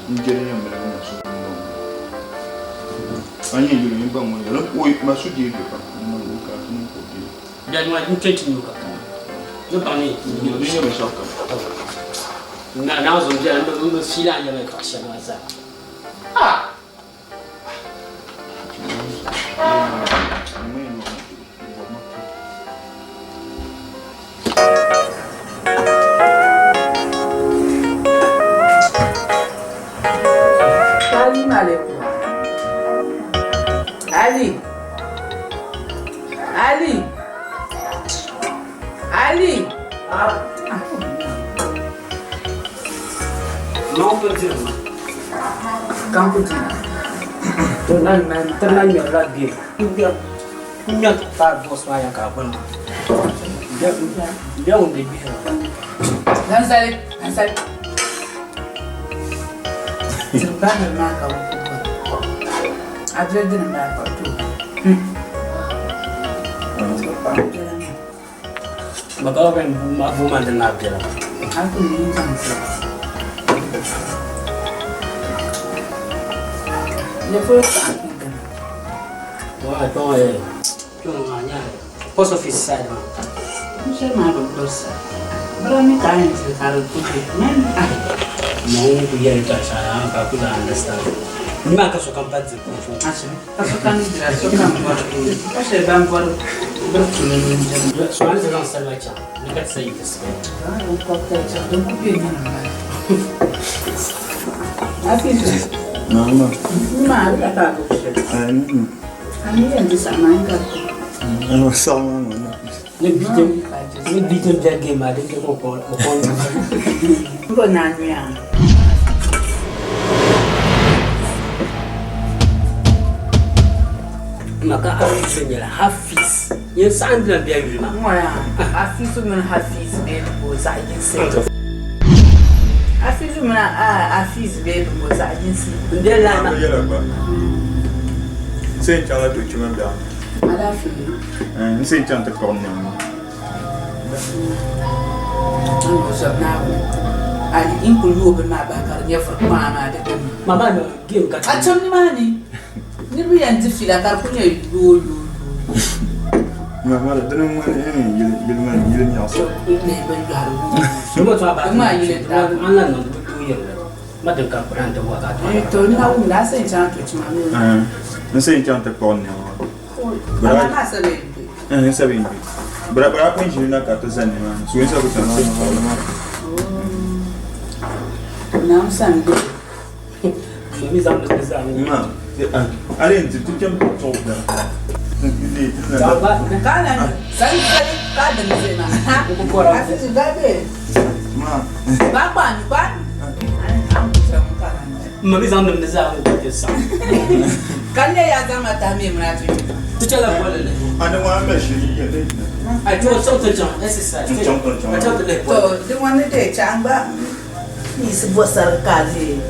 n je din yɛn miligi ma suhu m-baŋ ŋɔ. A ni yɛn yɛl o nyin baŋ ŋɔ yɛli, Oi, ma su deei be pam, n niŋ o ka a ti niŋ ka o deei. Biɛri maa, n kpe nti nyu ka kana. Ni baŋ ni n yɛl o Di nyɛ binshɛɣu kam. Naawuni zuɣu m biɛla, m bi fiili a ni yɛli ma yɛtɔɣ shɛli maa zaa. Ah! Ali. Ali. Ali. Zanzali, zanzali. Diri baŋli maa ka bɛ ku bɔri. A doli dini m-bala ka bɛ tooi. paɣa biɛla maa. Ma ka bɛ ma bu ma din na biɛla. A ku ni zaŋ zali. Ne polo paɣa n gana. Wa kpɔŋ ye. Kpɔŋ maa nya post office side maa. N shɛli maa bi gburisa. Bira mi ka a yɛn dili ka di ku be. Man ahi. Ma ŋun ku yɛli tɔha shɛŋa ka ku zaŋ understand. Ni maa ka sokam pa diri kung fu. Ka sokam dira, sokam bɔri ka shɛli ban bɔri biri tuli ni n-diri. So a ni ti zaŋ salima chaŋ ni ka ti sa yi ti spend. Zaŋ binkɔbitali chaŋ din ku be nyini m-bala. Hafizu. Naam. N ma a bi ka a gbubi shɛli. A mi yɛn di saɣim a ni ka di. Ano saɣim a ŋɔ. Ni biitin biɛri game maa din kpe ka o kɔŋ o kɔŋ. M bo naa nyuya. Ma ka Hafizu nyɛla Hafiz. Nyɛ saɣindila bia yuli maa. Ŋɔ yaa Hafizu mini Hafiz bee di bo zaɣ yinsi. Hafizu mini Hafiz bee di bo zaɣ yinsi. N bɛ lahi maa. Yɛla gba. N se n chaŋla Tochi mini biɛɣu. Alaafee. N se n chaŋ ti kpuɣi n nɛma maa. A chaŋ nimaani niriba yɛn di fiila ka di kuli nyɛ yoo yoo N se n chaŋ ti kpuɣi n nɛma maa. N sabi n gbi. Bɛ daa pun ʒili na ka ti zani nimaani. So n sabi ka ti kpuɣi maa. Ma, a lee ti chani tuɣi biɛla. Ma mi zaŋ nimdi zaa ŋɔ ti saɣim. Ka n leei yaa zaŋ ma tahi mi mini a ti yuli. Ti chɛla bolli li. A ni ŋɔ a mali shili yi yɛli. Ai ti chaŋ ti chaŋ exercise. Ti chaŋ ti chaŋ. Ka chaŋ ti lihi To bolli. di ŋɔ ni dee chaŋ gba yiɣisi bo sariga ka a deei.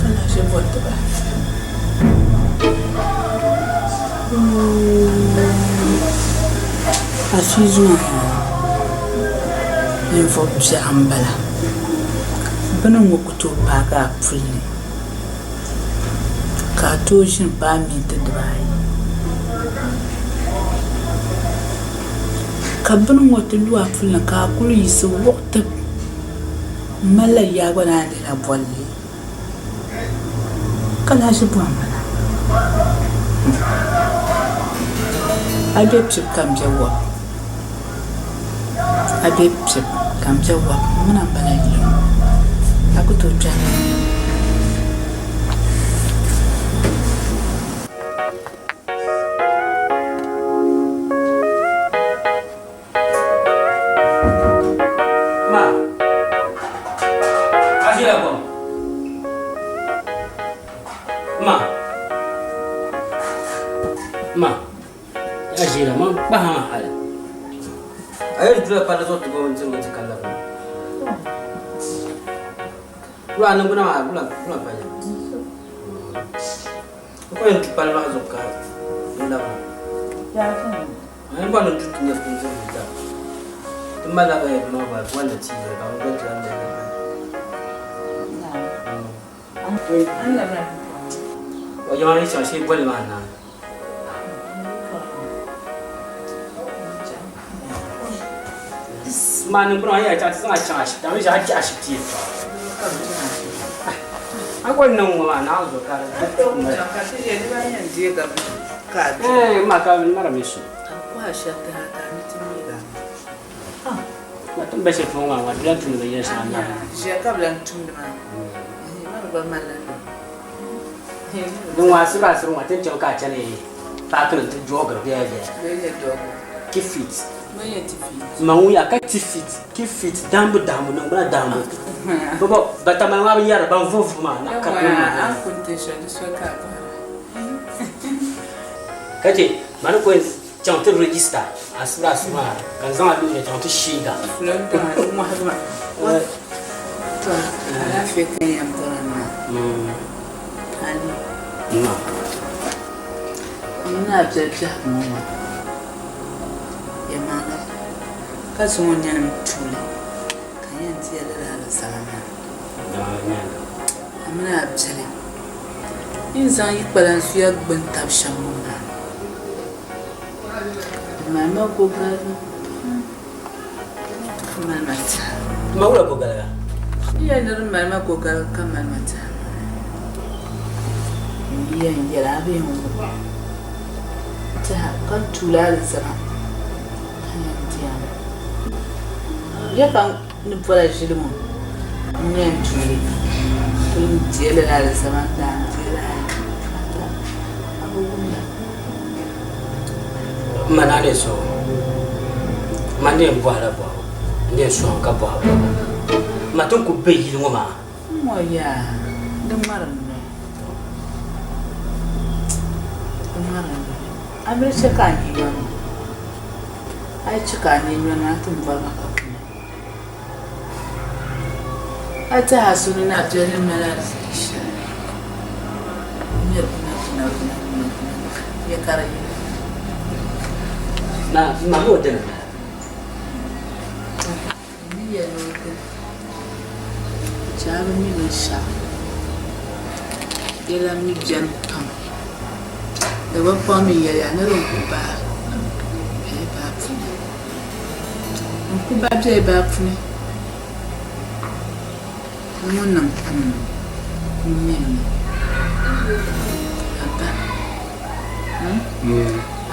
Ka lahi ʒe bɔri ti bahi. Afiizu maa ninvuɣ biɛɣu m-bala. Bɛ ni ŋɔ ku tooi paagi a puli ni ka a tooi ʒini paai minti dibaayi. Ka bini ŋɔ ti lu a puli ni ka a kuli yiɣisi wuɣi tib m-malila yaa gba naan lihila bolli ka lahi ʒi bɔhim bala. A be pibu ka m be wɔbu, a be pibu ka m be wɔbu, ŋuna m-bala yili ŋɔ, a ku tooi kpɛhi ma. Ma, a ʒila kom? Ma, ma, a ʒila man kpahi ma hali. A yɛli dula palli zuɣu ti bo bindirigu nti ka labina. Wula niŋgbuna maa wula wula pa nyɛ. N ko yɛn du palli maa zuɣu ka n labina. A ni bɔri ni du ti nyɛ bindirigu da. Ti malila bayɛri maa gba walla tii ka bi gba ti lahi mali. O yɛma ni chaŋ shee bolli maa naai. Maa niŋgbuna maa yɛla ti zaŋ a chaŋ ashibiti a mi ʒe a kpɛ ashibiti yɛltɔɣa. A gba niŋ ŋɔ maa naai zuɣu ka di ma ka mara mi su. Ma tin ba shɛli polo maa ŋɔ di lahi tumdi binyɛri shɛŋa nyaanga. Din ŋɔ asibiri asibiri ŋɔ ti ni chaŋ ka a chani paaki ni nti joogiri bee bee keep fit. Ma ŋun yaa ka ti fit keep fit dambu dambu niŋgbuna dambu bɔbɔ batamali maa bi yɛri ban vuhi vuhi maa na ka maa. Ka che mani ko Chaŋ ti register asibiri asibiri maa ka n zaŋ a luɣili chaŋ ti sheega. To alaafee ka n yɛn bɔri n maa. Ali. Ma. N mini a biɛli biɛhigu ŋɔ maa, yɛlimaŋli ka zaŋ o nyanim tuuli ka n yɛn ti ya lala alizama maa. A mini a biɛli yi ni zaŋ yi kpalanzuya gbuni tab shɛm ŋɔ maa, di mali ma gogaligu pam ka mali ma tɛha. Ma wula gogaliga? N yɛli ni di mali ma gogaligu ka mali ma tɛha maa, n yi yɛn yɛli a bee n-wum tɛha ka tuuli alizama ka yɛn di a mi. Ya ka ni bɔla ʒili ŋɔ n-nyɛ n tuuli pun deei lala alizama n-daa n-deei li hali ka a bi wumda. M ma naa ni suhu, man ni yɛn bɔhila bɔhigu, n ni yɛn sɔŋ ka bɔhi bɔhigu. M ma ti ni kul be yili ŋɔ maa. M-ŋɔ yaa, di ŋmari n noli. Di ŋmari n noli. A mi di chɛ ka a nyee nyɔri ma. A yi chɛ ka a nyee nyɔri ma, a ti bɔri ma ka kuna. A tɛha so ni na bɛ ni mali ariziki shɛli n-nyɛ buna buna buna buna buna ya ka di yina. Ma, ma mi o dini m-bala. N ni yɛli ni o dini, chɛ a bi mi binshɛɣu. Yɛla mi beni pam. Dagbamkpaŋ mi yɛliya ni din ku baai bɛ baa puuni. N ku ba bɛ baa puuni ŋɔ niŋ n-nyɛ li a ba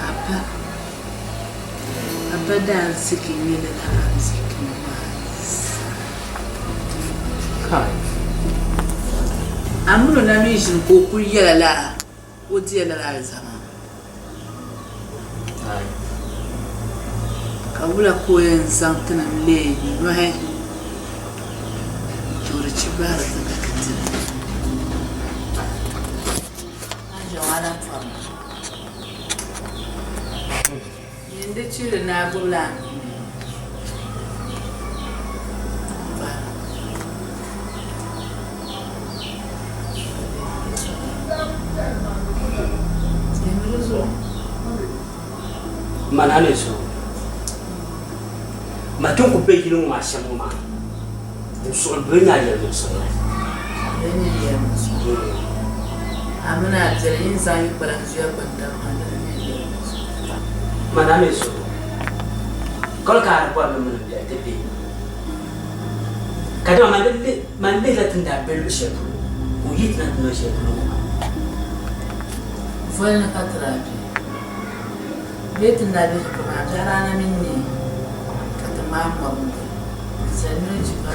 a ba a ba daariziki n-nyɛ lala ariziki maa zaa. A mini o na mi ʒini ka o kuli yɛla lala o diya lala alizama. Ka wula ka o yɛn zaŋ ti nim leei nɔhi n-toori chi bahiri ti ka ti dira? A ni ʒiɛm a lahi pɔri ma. Nyin di chihiri ni a gbibila a nuu ni m-bahira. Ma naa ni so ma tin ku be yili ŋɔ maa shɛm ŋɔ maa n suɣili bɛ nya yɛlimuɣisirili. Bɛ nya yɛlimuɣisirili. A mini a biɛli yi ni zaŋ yi kpalanzuya gbuni taba maa di ni nya yɛlimuɣisirili. Ma naa ni so kali ka a di bɔri ni mini m biɛli ti be. Kadama man lihila ti ni daa be luɣ shɛli polo ka o yihi ti na ti niŋ shɛli polo ŋɔ maa. Voli ni ka ti daa be bee ti ni daa be shɛli polo maa, biɛɣu daa na mi neei ka ti ŋmaai mɔri n-doli n-zali noli ji pam.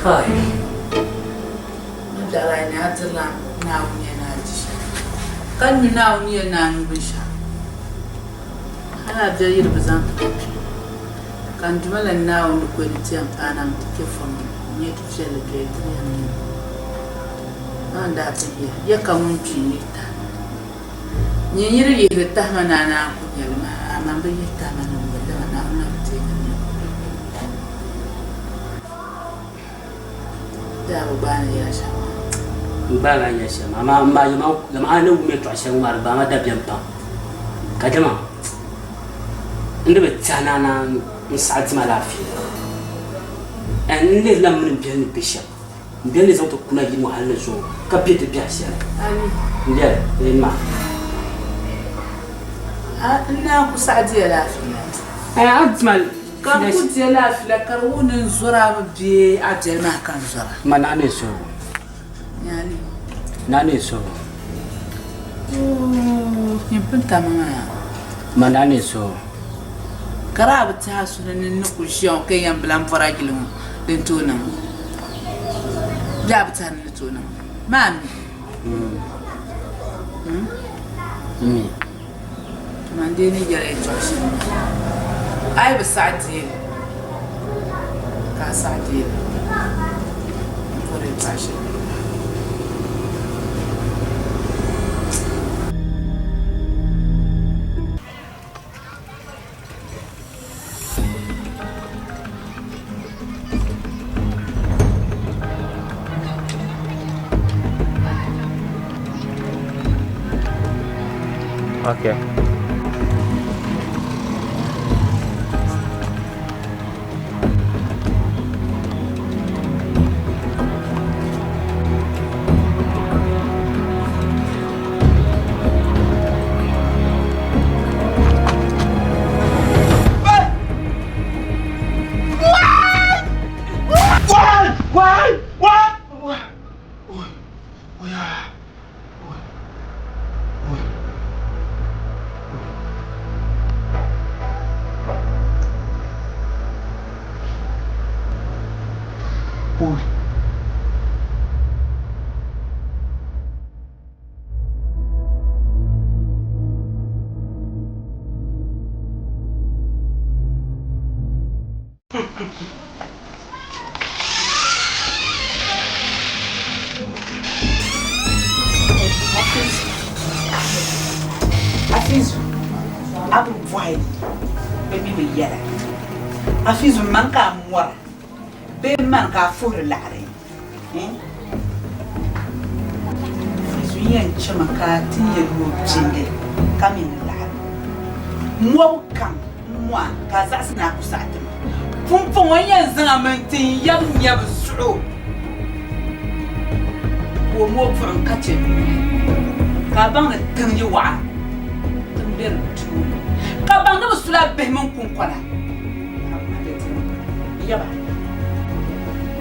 Ni biɛɣu daa neei a dirila Naawuni yɛli ni a di shɛli, ka nyu Naawuni yɛli ni a nyu binshɛɣu. Hal a biɛri yi di bi zaŋ ti ka kpi, ka n Duuma la Naawuni di koli ni ti yɛn paai na mi ti kpe fom ni n-nyɛ du viɛlli doli tiri ya mini maa n-daa pun ya, ya ka ŋun kpi n-yihi tahi ma. Nyin yi di yihiri tahi ma ni a naan ku nya li maa, amaa m bi yihi tahi ma ni m bi dama Naawuni na bi teei ni m nya. Daa bi gbaai ni yɛla shɛm maa. N gbaai a ni yɛli shɛm maa, amaa m ba yɛma a ni wum yɛtɔɣ shɛli ŋɔ maa di gbaai ma dabiɛm pam. Kadama n di bi tɛhi ni a naan n saɣi ti ma laafee. N lihirila m mini m bihi ni be shɛm. M bihi ni zaŋ ti kuna yili ŋɔ hal ni zuŋɔ ka be ti biɛhi shɛli. N yɛli, Ee ma. A n naan ku saɣi di ya laafee la? A di ma Ka n ku di ya laafee la ka di wuhi ni n zɔr a mi bee a biɛli maa ka n zɔra? Ma naa ni suhigu. Nyaali. Naa ni suhigu. Oo, nyin pun tam maa. Ma naa ni suhigu. Ka daa bi tɛhi a suhu ni n ni kul ʒiya ŋɔ ka yi yɛn bi lan bɔri a yili ŋɔ din tooi niŋ bee a bi tɛhi ni di tooi niŋ maa mi? Mi. Man dee ni yɛli yɛtɔɣ shɛli maa, a yi bi saɣi deei li, ka a saɣi deei li, m bɔri yɛtɔɣ shɛli. Okay. Afizu, a bi bɔhi bɛ mi bi yɛla. Afizu, man ka a mɔra bee man ka a fuhiri laɣiri? Afizu, n yɛn chɛmi ka a ti nya noo pindi ka mi ni laɣiri. Mɔbu kam m-mɔ a ka a zaɣisi ni a ku saɣi ti ma. Pumpɔŋɔ n yɛn zaŋ a mi n-ti n yab nyabu zuɣu ka o mooi buɣim ka chɛ nuhi, ka a baŋ ni tiŋ yi waɣa tiŋ be di tooni, ka baŋ ni bɛ sula bihi mini kuŋkɔna ka bɛ mali di ni. N yaba,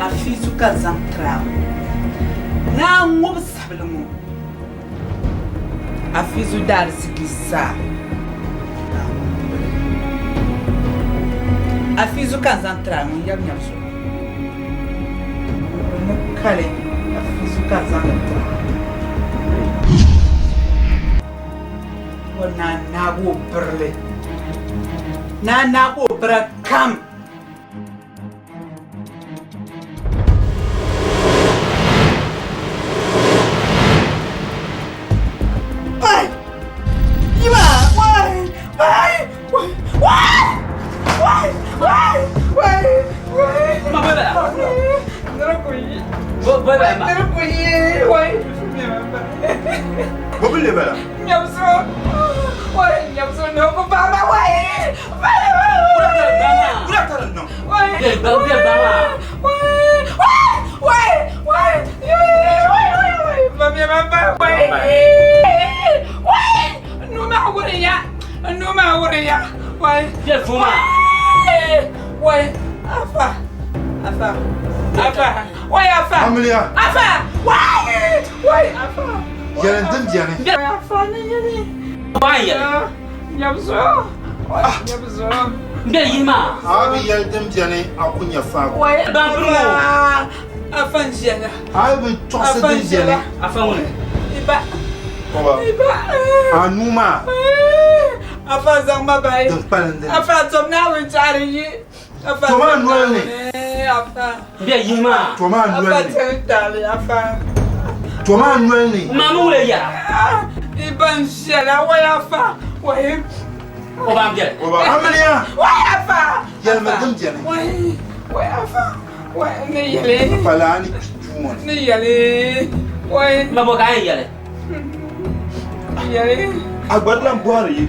Afizu ka n zaŋ tiri a ŋɔ ni a ŋubi sabili ŋɔ. Afizu daariziki zaa ka a ŋubi li. Afizu ka n zaŋ tiri a ŋɔ n yab nyabu zuɣu. Ŋubili ni kali Afizu ka n zaŋ li tiri a. O naa naagi o birili. Naa naagi o bira kam. A bi yɛli din beni a ku nya faabu. A bi tɔɣisi din beni. A nuu maa din kpalim dini. Tom a noli ni. Tom a noli ni. Tom a noli ni. Amiliya, yɛlimi din beni. Pala a ni kpi duu ŋɔ ni. A gba di lan bɔhiri yi.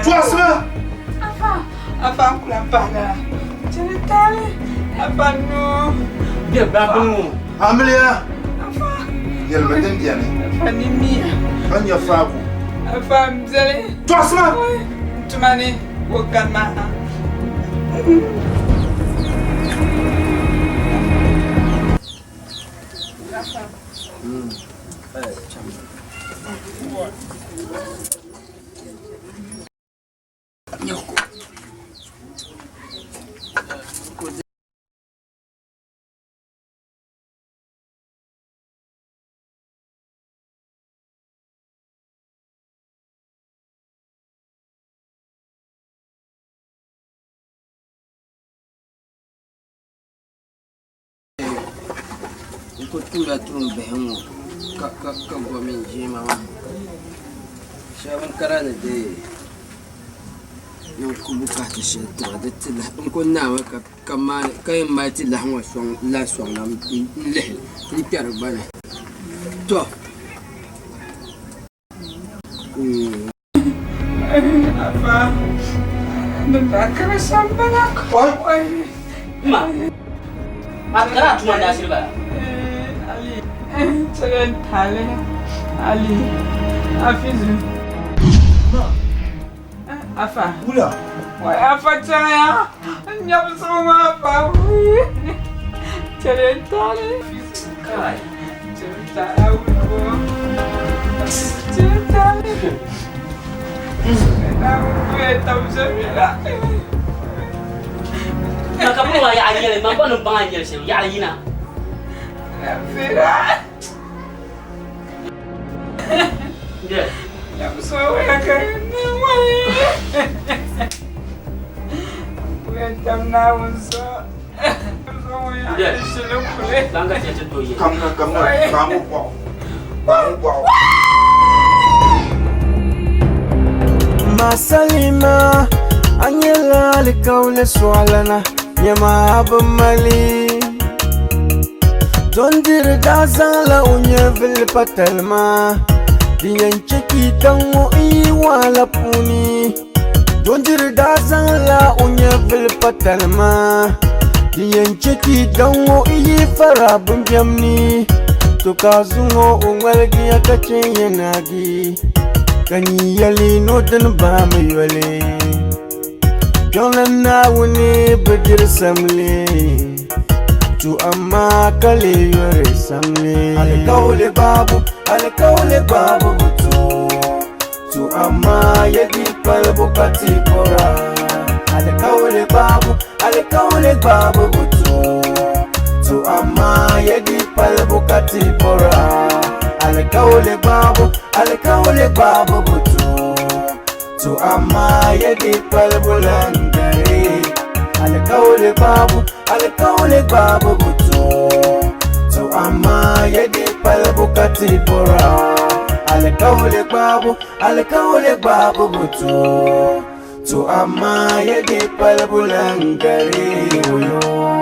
Tɔɣisima! Amiliya, yɛlimi din beni ka nya faabu. Tɔɣisima! N ku tumla tuumbihi ŋ-ŋɔ ka gom n jilima maa. Shɛba n-kana ni deei. Ni n ku bukaata shɛli tiba di ti lahi n ku naami ka maani ka yɛn mali ti lahi ŋɔ sɔŋ lahi sɔŋ la n lihi n kpɛri gba ni to Ma, a kana tuma daa shiri bala. Ali, Afizu. Afa. Wula. Wai afa chaya. Nyabsu ma afa. Chere tale. Kai. Chere tale. Chere tale. Ma ka bɛ maa yaɣa nyɛli ma gba ni baŋ a nyɛli shɛm yaɣali yina. Kamina kamina gbaami bɔɣu gbaami bɔɣu. Masalima a nyɛla alikauli sɔɣilana nyɛma a bi mali Dondiri daa zaŋla o nyɛvili pa talima din yɛn chɛ ka yi daŋ ŋɔ n-yi wahala puuni. Dondiri daa zaŋla o nyɛvili pa talima din yɛn chɛ ka yi daŋ ŋɔ n-yi fara bimbiɛm ni. To ka zuŋɔ o ŋmaligiya ka chɛ ya naagi, ka nyin yɛli ni o dini baami yoli. Kpiɔŋlan Naawuni bi diri samli, to amaa ka lee yɔri samli. Alikauli gbaabu, alikauli gbaabu bi tooi, to amaa ya di palibu ka ti bɔra. Alikauli gbaabu, alikauli gbaabu bi tooi, to amaa ya di palibu ka ti bɔra. Alikauli gbaabu, alikauli gbaabu bi tooi. To amma ya di palibu lan gari alikauli gbaabu alikauli gbaabu bi tooi To amma ya di palibu ka ti bɔra alikauli gbaabu alikauli gbaabu bi tooi To amma ya di palibu lan gari oyo.